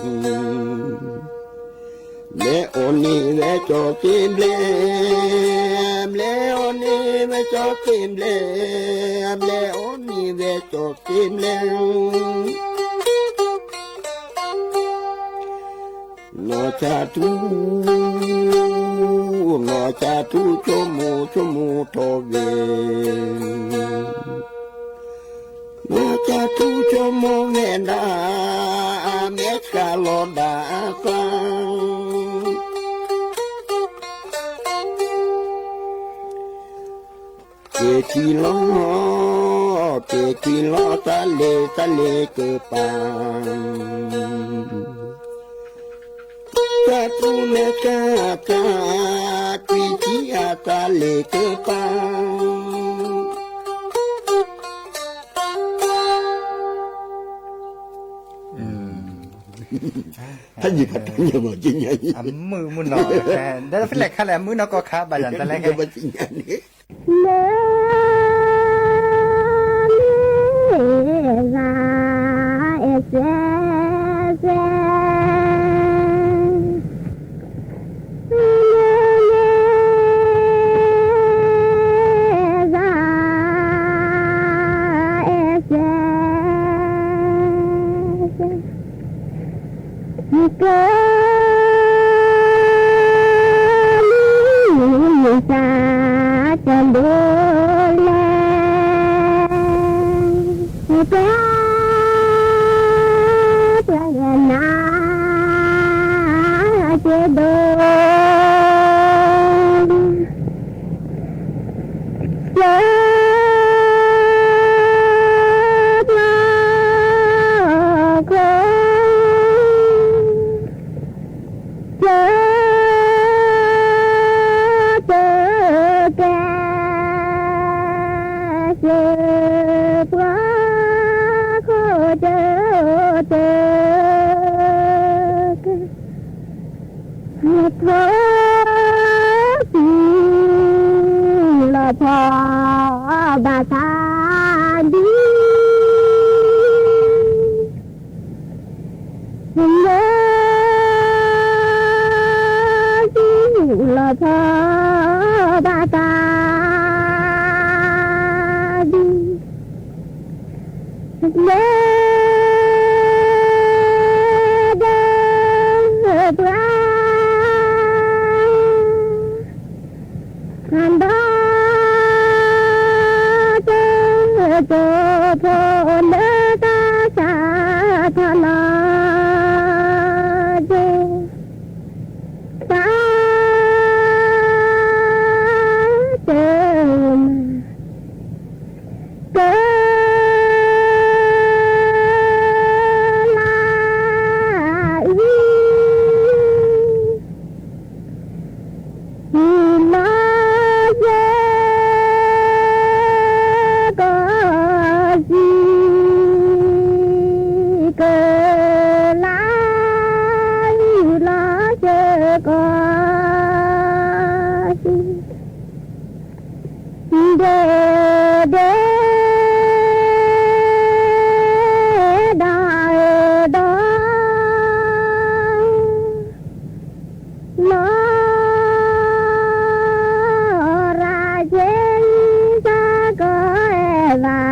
ကၠီက့ၤဘျဲၣ်, ဘျဲၣ်အီၣ်န့ၢ်ဝဲကၠီက့ၤဘျဲၣ်, ဘျဲၣ်အီၣ်န့ၢ်ဝဲကၠီက့ၤဘျဲၣ်, ဘျဲၣ်အီၣ်န့ၢ်ဝဲကၠီက့ၤဘျဲၣ် နီၢ်ဆၣ်ထူ, နီၢ်ဆၣ်ထူဆိကမိၣ်ဆိကမိၣ်ထီၣ်ဝဲ, နီၢ်ဆၣ်ထူဆိကမိၣ်ဝဲဒၣ်, အမဲာ်ဆှးလီၤဒၣ်အသး က့ၤထံၣ်လီၤ, က့ၤထံၣ်လီၤ သးလ့ၤသးလ့ၤကပၤ, သးထူမဲာ်ဆှးအသး, ကွံာ်ထံၣ်အသးလ့ၤကပၤ ဖဲယံၤဖးတၢ်ညါဘၣ်ကညါအံၤ, အမုၢ်မုၢ်နီၤ, ဒီးဖဲလဲၣ်ခါလဲၣ် အမုၢ်နီၢ်ကီၢ်ခါဘၣ်ယၤတလဲခဲ, ဘၣ်ကညါန့ၣ် လၢလၢလၢ ကဲ မုၢ်မုၢ်သးတဒိးလဲၣ်, ကဲ ပှၤယနၤတဒိး ကဲ ပှၤခိၣ် ဖိသူၣ်လီၤဖီဘၣ်သးဒ် မ့ၢ်သူၣ်လီၤဖီဘၣ်သးဒ် မ့ၢ်ဒၢပှၤ ဒီးတကၠိဖိလၢ သးစၢ်ထီၣ်လီၤကၠိ သးတမၤ ကလၤအံၤ ဟံးလီၤယဲကီၢ်စံၣ် ကလၤအံၤ ဟံးလီၤယဲကီၢ်စံၣ် ဒဲဒဲ ဒီးဒီး လီၤရၤက့ၤ ယကီၢ်အဲၣ်ဘၣ်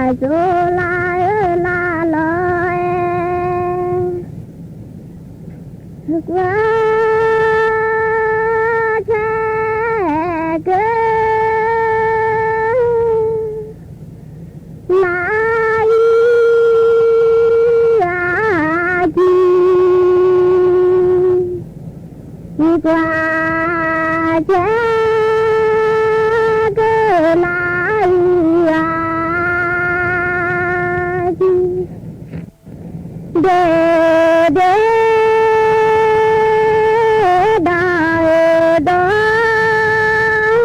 စိၤလါလီၤအဲၣ် ကွၢ်ဆၢက့ၤ လါအံၤအကံၢ် ကွၢ်ဆၢက့ၤ လါအံၤအကံၢ် ဒဲဒဲ ဒီးဒီး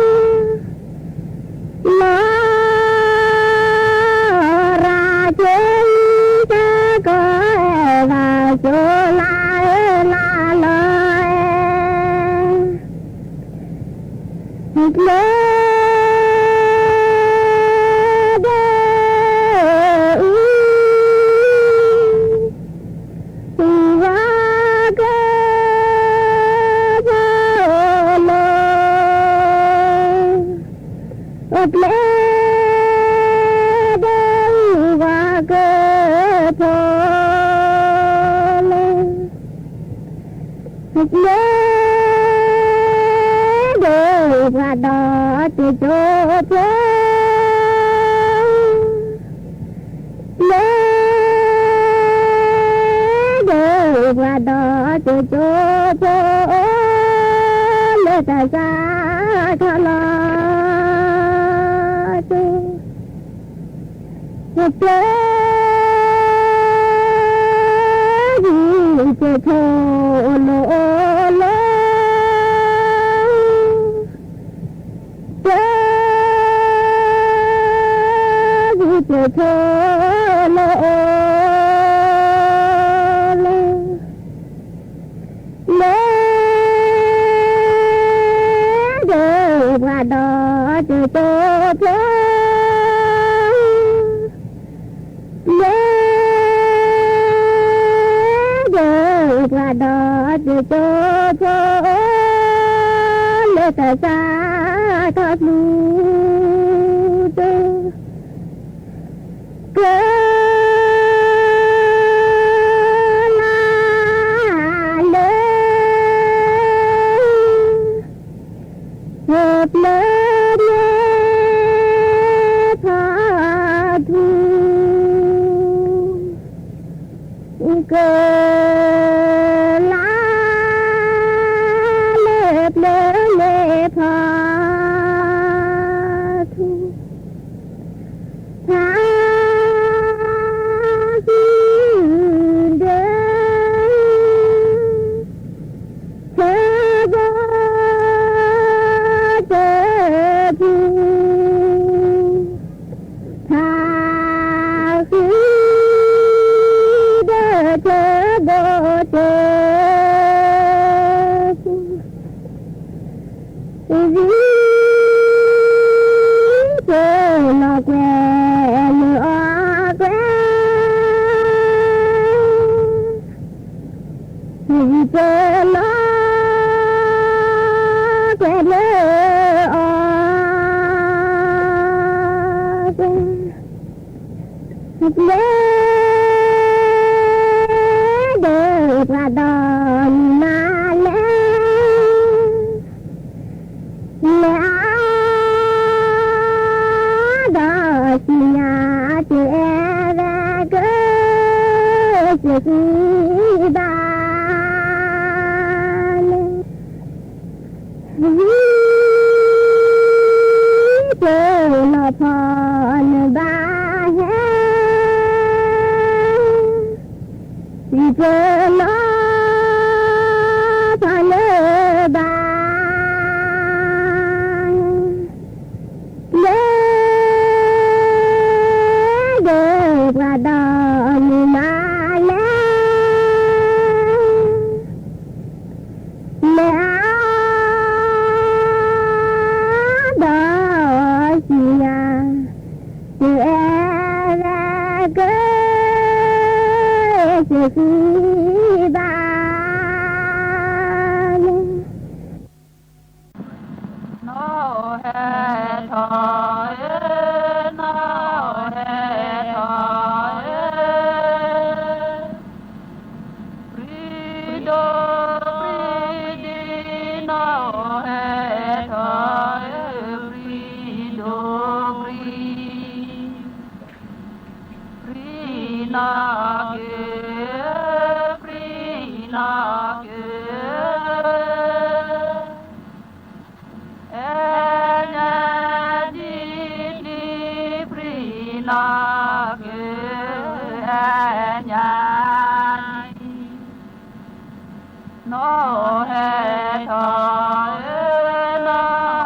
လီၤရၤက့ၤ ယကီၢ်အဲၣ်ဘၣ်စိၤလါလီၤအဲၣ် ကျဲဒဲအူ ဝၤကဖီလိာ် ကျဲဒဲအူ ဝၤကဖီလိာ် ကျဲဒဲအူ ပှၤဒီးတကၠိဖိ ကျဲဒဲအူ ပှၤဒီးတကၠိဖိ လၢသးစၢ်ထီၣ်လီၤကၠိ ကျဲဒဲအူ ကၠိဖိလိၤလိၤ ကျဲဒဲအူ ကၠိဖိလိၤလိၤ ကျဲဒဲအူ ပှၤဒီးတကၠိဖိ ကျဲဒဲအူ ပှၤဒီးတကၠိဖိ လၢသးစၢ်ထီၣ်ဖျူကၠိ က လါလၢ ပျၢၤန့ၢ်ဖီထူ က လါလၢပျၢၤန့ၢ်ဖီ လီၤကွဲးလၢအီၤ, ပျဲဒီးပှၤဒီမါလဲၣ်, လဲၤအါဒီးစံၣ်ညါ, တအဲၣ်ဝဲကစံးဘၣ် ဝံၤပလီၢ်ဖီနဘၣ်ဟဲ, ဝံၤပလီၢ်ဖီနဘၣ်ဟဲ, လဲၤဒီးပှၤဒီမါလဲၣ်, လဲၤအါဒီးစံၣ်ညါ, တအဲၣ်ဝဲကစံးဘၣ် နီၢ်ဟဲထီၣ်ဧၢ, နီၢ်ဟဲထီၣ်ဧၢ, ပြံဒိၣ်ပြံဒံး နီၢ်ဟဲထီၣ်ဧၢ, ပြံဒိၣ်ပြံ ပြံနီၢ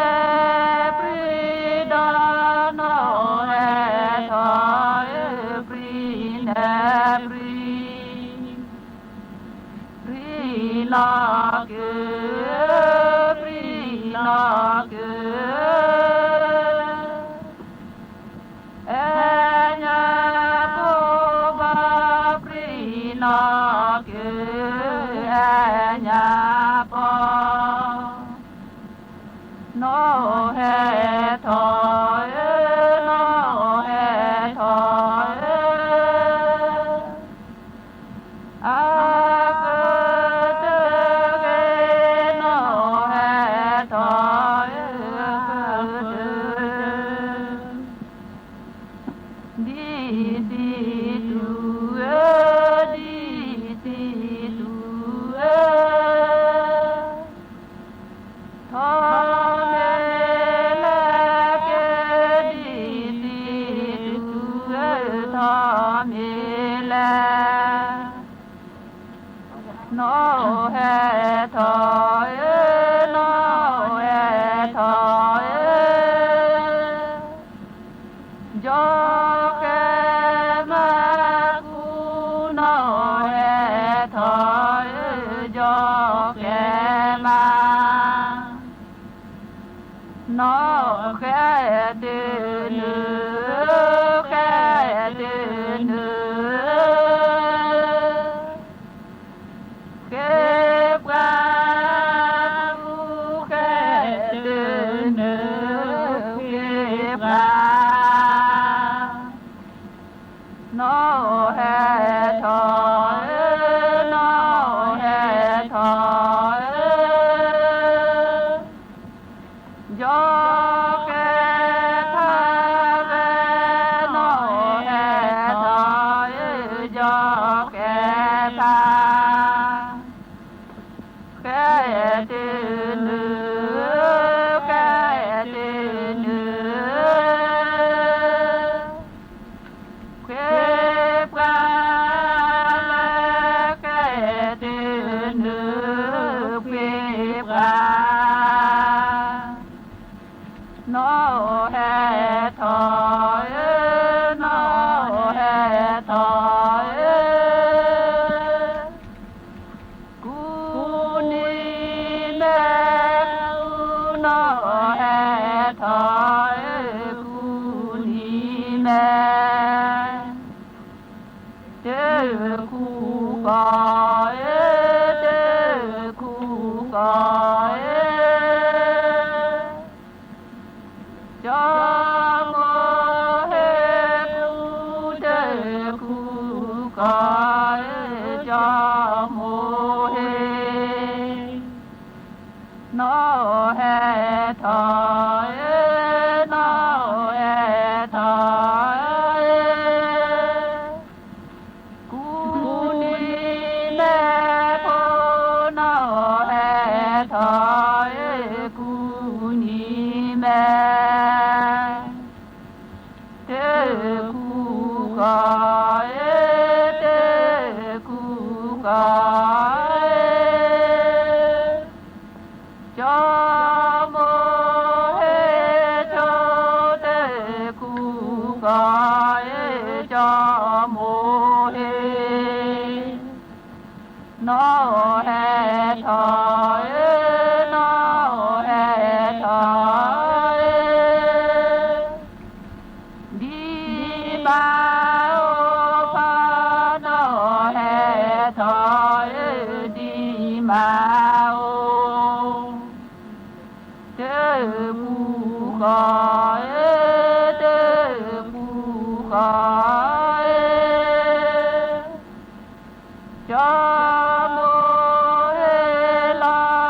်က့ၤ, ပြံနီၢ်က့ၤ, အဲၣ်ညါဒ်နံၤ ပြံနီၢ်က့ၤ, အဲၣ်ညါ နီၢ်ဟဲထီၣ်ဧၢ, နီၢ်ဟဲထီၣ်ဧၢ, ပြံနဲပြံဒီး နီၢ်ဟဲထီၣ်ဧၢ, ပြံနဲပြံ ပြံနီၢ်က့ၤ, ပြံနီၢ်က့ၤ, အဲၣ်ညါကိးဘၣ် ပြံနီၢ်က့ၤ, အဲၣ်ညါပီၤ နီၢ်ဟဲထီၣ်ဧၢ, နီၢ်ဟဲထီၣ်ဧၢ, အကတၢၢ်ဂ့ၤ နီၢ်ဟဲထီၣ်ဧၢ, အကတၢၢ် ဒ်စံးတူၢ်ဧၢ, ဒ်စံးတူၢ်ဧၢ, ထီၣ်မ့ၢ်လဲၣ်က့ၤ ဒ်စံးတူၢ်ဧၢ, ထီၣ်မ့ၢ်လဲၣ် နီၢ်ဟဲထီၣ်ဧၢ, နီၢ်ဟဲထီၣ်ဧၢ, ယီၢ်ဃဲမါကူ, နီၢ်ဟဲထီၣ်ဧၢ, ယီၢ်ဃဲမါ နီၢ်ဃဲတနုၤ, ဃဲတနုၤ, ဃ့ပှၤကူ, ဃဲတနုၤ, ဃ့ပှၤ နီၢ်ဟဲထီၣ်ဧၢ, နီၢ်ဟဲထီၣ်ဧၢ, ယီၢ်ဃဲဖးဝဲ, နီၢ်ဟဲထီၣ်ဧၢ, ယီၢ်ဃဲဖး ဃဲတနုၤ, ဃဲတနုၤ, ဃ့ပှၤ တၢ်ကူဃီဧၢ, တၢ်ကူဃီဧၢ, ကၠီမိၢ်ဟ့ၣ်ကူ, တၢ်ကူဃီဧၢ, ကၠီမိၢ်ဟ့ၣ် နီၢ်ဟဲထီၣ်ဧၢ, နီၢ်ဟဲထီၣ်ဧၢ, ကူနံၤမဲာ်ဖိ, နီၢ်ဟဲထီၣ်ဧၢ, ကူနံၤမဲာ် တၢ်ကူဃီဧၢ, တၢ်ကူဃီဧၢ, ကၠီမိၢ်ဟ့ၣ်ဆိ, တၢ်ကူဃီဧၢ, ကၠီမိၢ်ဟ့ၣ် နီၢ်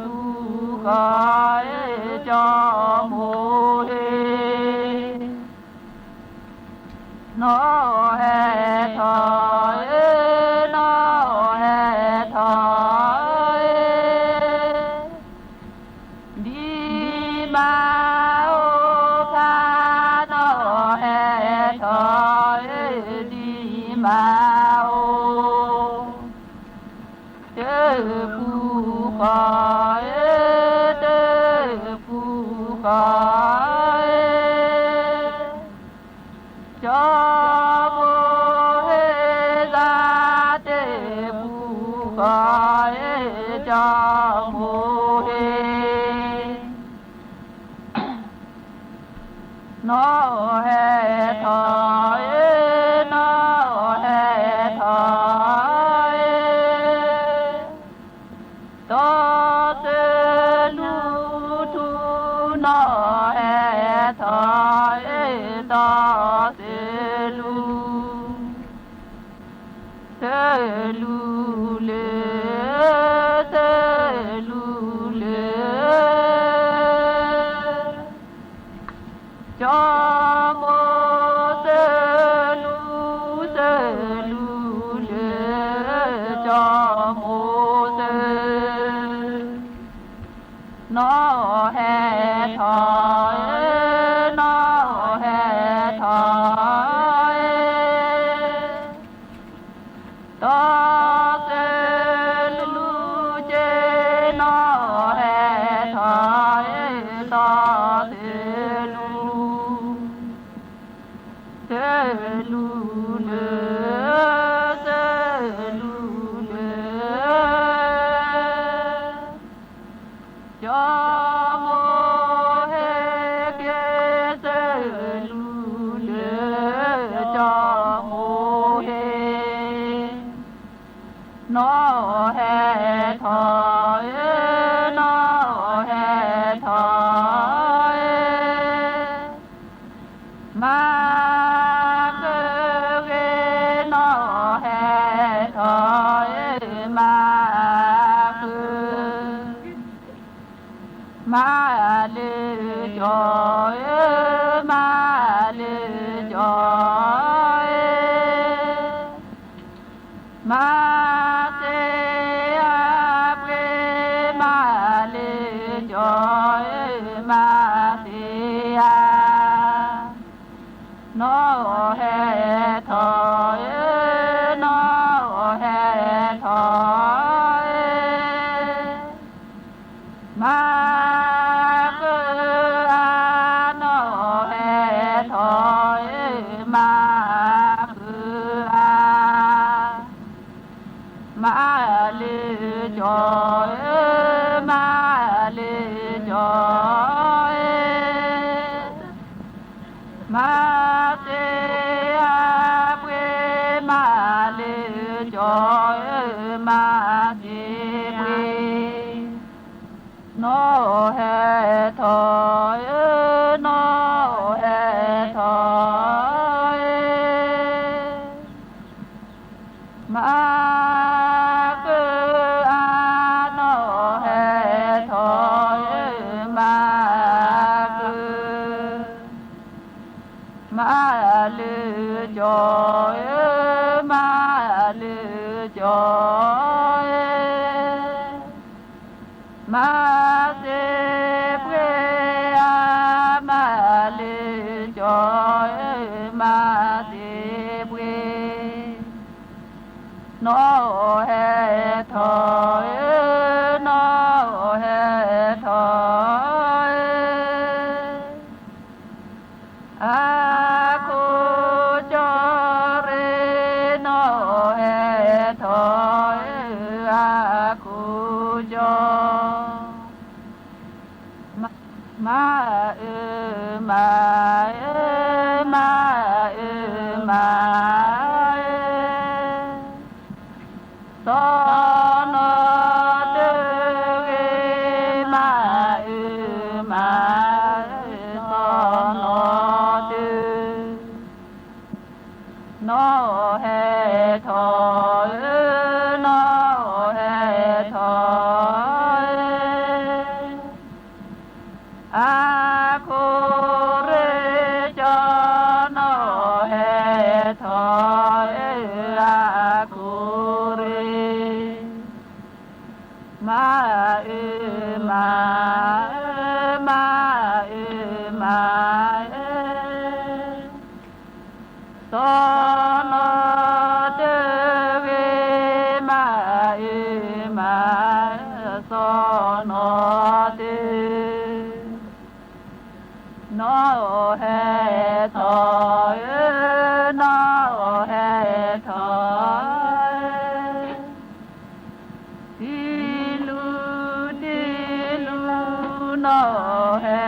ဟဲထီၣ်ဧၢ, နီၢ်ဟဲထီၣ်ဧၢ, ဒံမါအိၣ်ဖး, နီၢ်ဟဲထီၣ်ဧၢ, ဒံမါအိၣ်, တၢ်ကူဃီဧၢ, တၢ်ကူဃီဧၢ, ကၠီမိၢ်ဟ့ၣ်လီၤ, တၢ်ကူဃီဧၢ, ကၠီမိၢ်ဟ့ၣ် နီၢ်ဟဲထီၣ်ဧၢ, နီၢ်ဟဲထီၣ်ဧၢ, ဒံမါအိၣ်ဖး, နီၢ်ဟဲထီၣ်ဧၢ, ဒံမါအိၣ်, တၢ်ကူဃီဧၢ, တၢ်ကူဃီဧၢ, ကၠီမိၢ်ဟ့ၣ်သး, တၢ်ကူဃီဧၢ, ကၠီမိၢ်ဟ့ၣ် နီၢ်ဟဲထီၣ်ဧၢ, နီၢ်ဟဲထီၣ်ဧၢ, တီသလူထူ, နီၢ်ဟဲထီၣ်ဧၢ, တီသလူ သလူလၢ, သလူလၢ, ကၠီမိၢ်သလူ, သလူလၢ, ကၠီမိၢ်သ နီၢ်ဟဲထီၣ်ဧၢ, နီၢ်ဟဲထီၣ်ဧၢ, တီသလူက့, နီၢ်ဟဲထီၣ်ဧၢ, တီသလူ, သလူလၢ, သလူလၢ ကၠီမိၢ်ဟ့ၣ်က့ၤသလူလၢ, ကၠီမိၢ်ဟ့ၣ်, နီၢ်ဟဲထီၣ်ဧၢ, နီၢ်ဟဲထီၣ်ဧၢ, မၤဃုာ်ဂ့ၤ, နီၢ်ဟဲထီၣ်ဧၢ, မၤဃုာ်, မၤလၢကၠီဧၢ, မၤလၢကၠီဧၢ, မၤသ့အပှ့ၤ, မၤလၢကၠီဧၢ, မၤသ့အ နီၢ်ဟဲထီၣ်ဧၢ, နီၢ်ဟဲထီၣ်ဧၢ, မၤဃုာ်အါ, နီၢ်ဟဲထီၣ်ဧၢ, မၤဃုာ်အါ, မၤလၢကၠီဧၢ, မၤလၢကၠီဧၢ, မၤသ့အပှ့ၤ, မၤ မၤအၢအါနီၣ်ဟဲထီၣ်ဧၢ, မၤအၢ မၤလုၢ်ကၠီဧၢ, မၤလုၢ်ကၠီဧၢ, မၤစ့ပှ့ၤဧါ, မၤလုၢ်ကၠီဧၢ, မၤစ့ပှ့ၤ နီၣ်ဟဲထီၣ်ဧၢ, နီၣ်ဟဲထီၣ်ဧၢ, အခိၣ်ကၠီရ့ နီၣ်ဟဲထီၣ်ဧၢ, အခိၣ်ကၠီ မၤအၢမၤအၢ, မၤအၢမၤအၢ, စီၤနီၤတဂ့ၤ, မၤအၢမၤအၢ, စီၤနီၤတ နီၣ်ဟဲထီၣ်ဧၢ, နီၣ်ဟဲထီၣ်ဧၢ, အခိၣ်ရ့ကၠီ နီၣ်ဟဲထီၣ်ဧၢ, အခိၣ်ရ့ မၤအၢမၤအၢ, မၤအၢမၤအၢ, စီၤနီၤတဂ့ၤ, မၤအၢမၤအၢ, စီၤနီၤတ နီၣ်ဟဲထီၣ်ဧၢ, နီၣ်ဟဲထီၣ်ဧၢ, တံလူတံလူ နီၣ်ဟဲ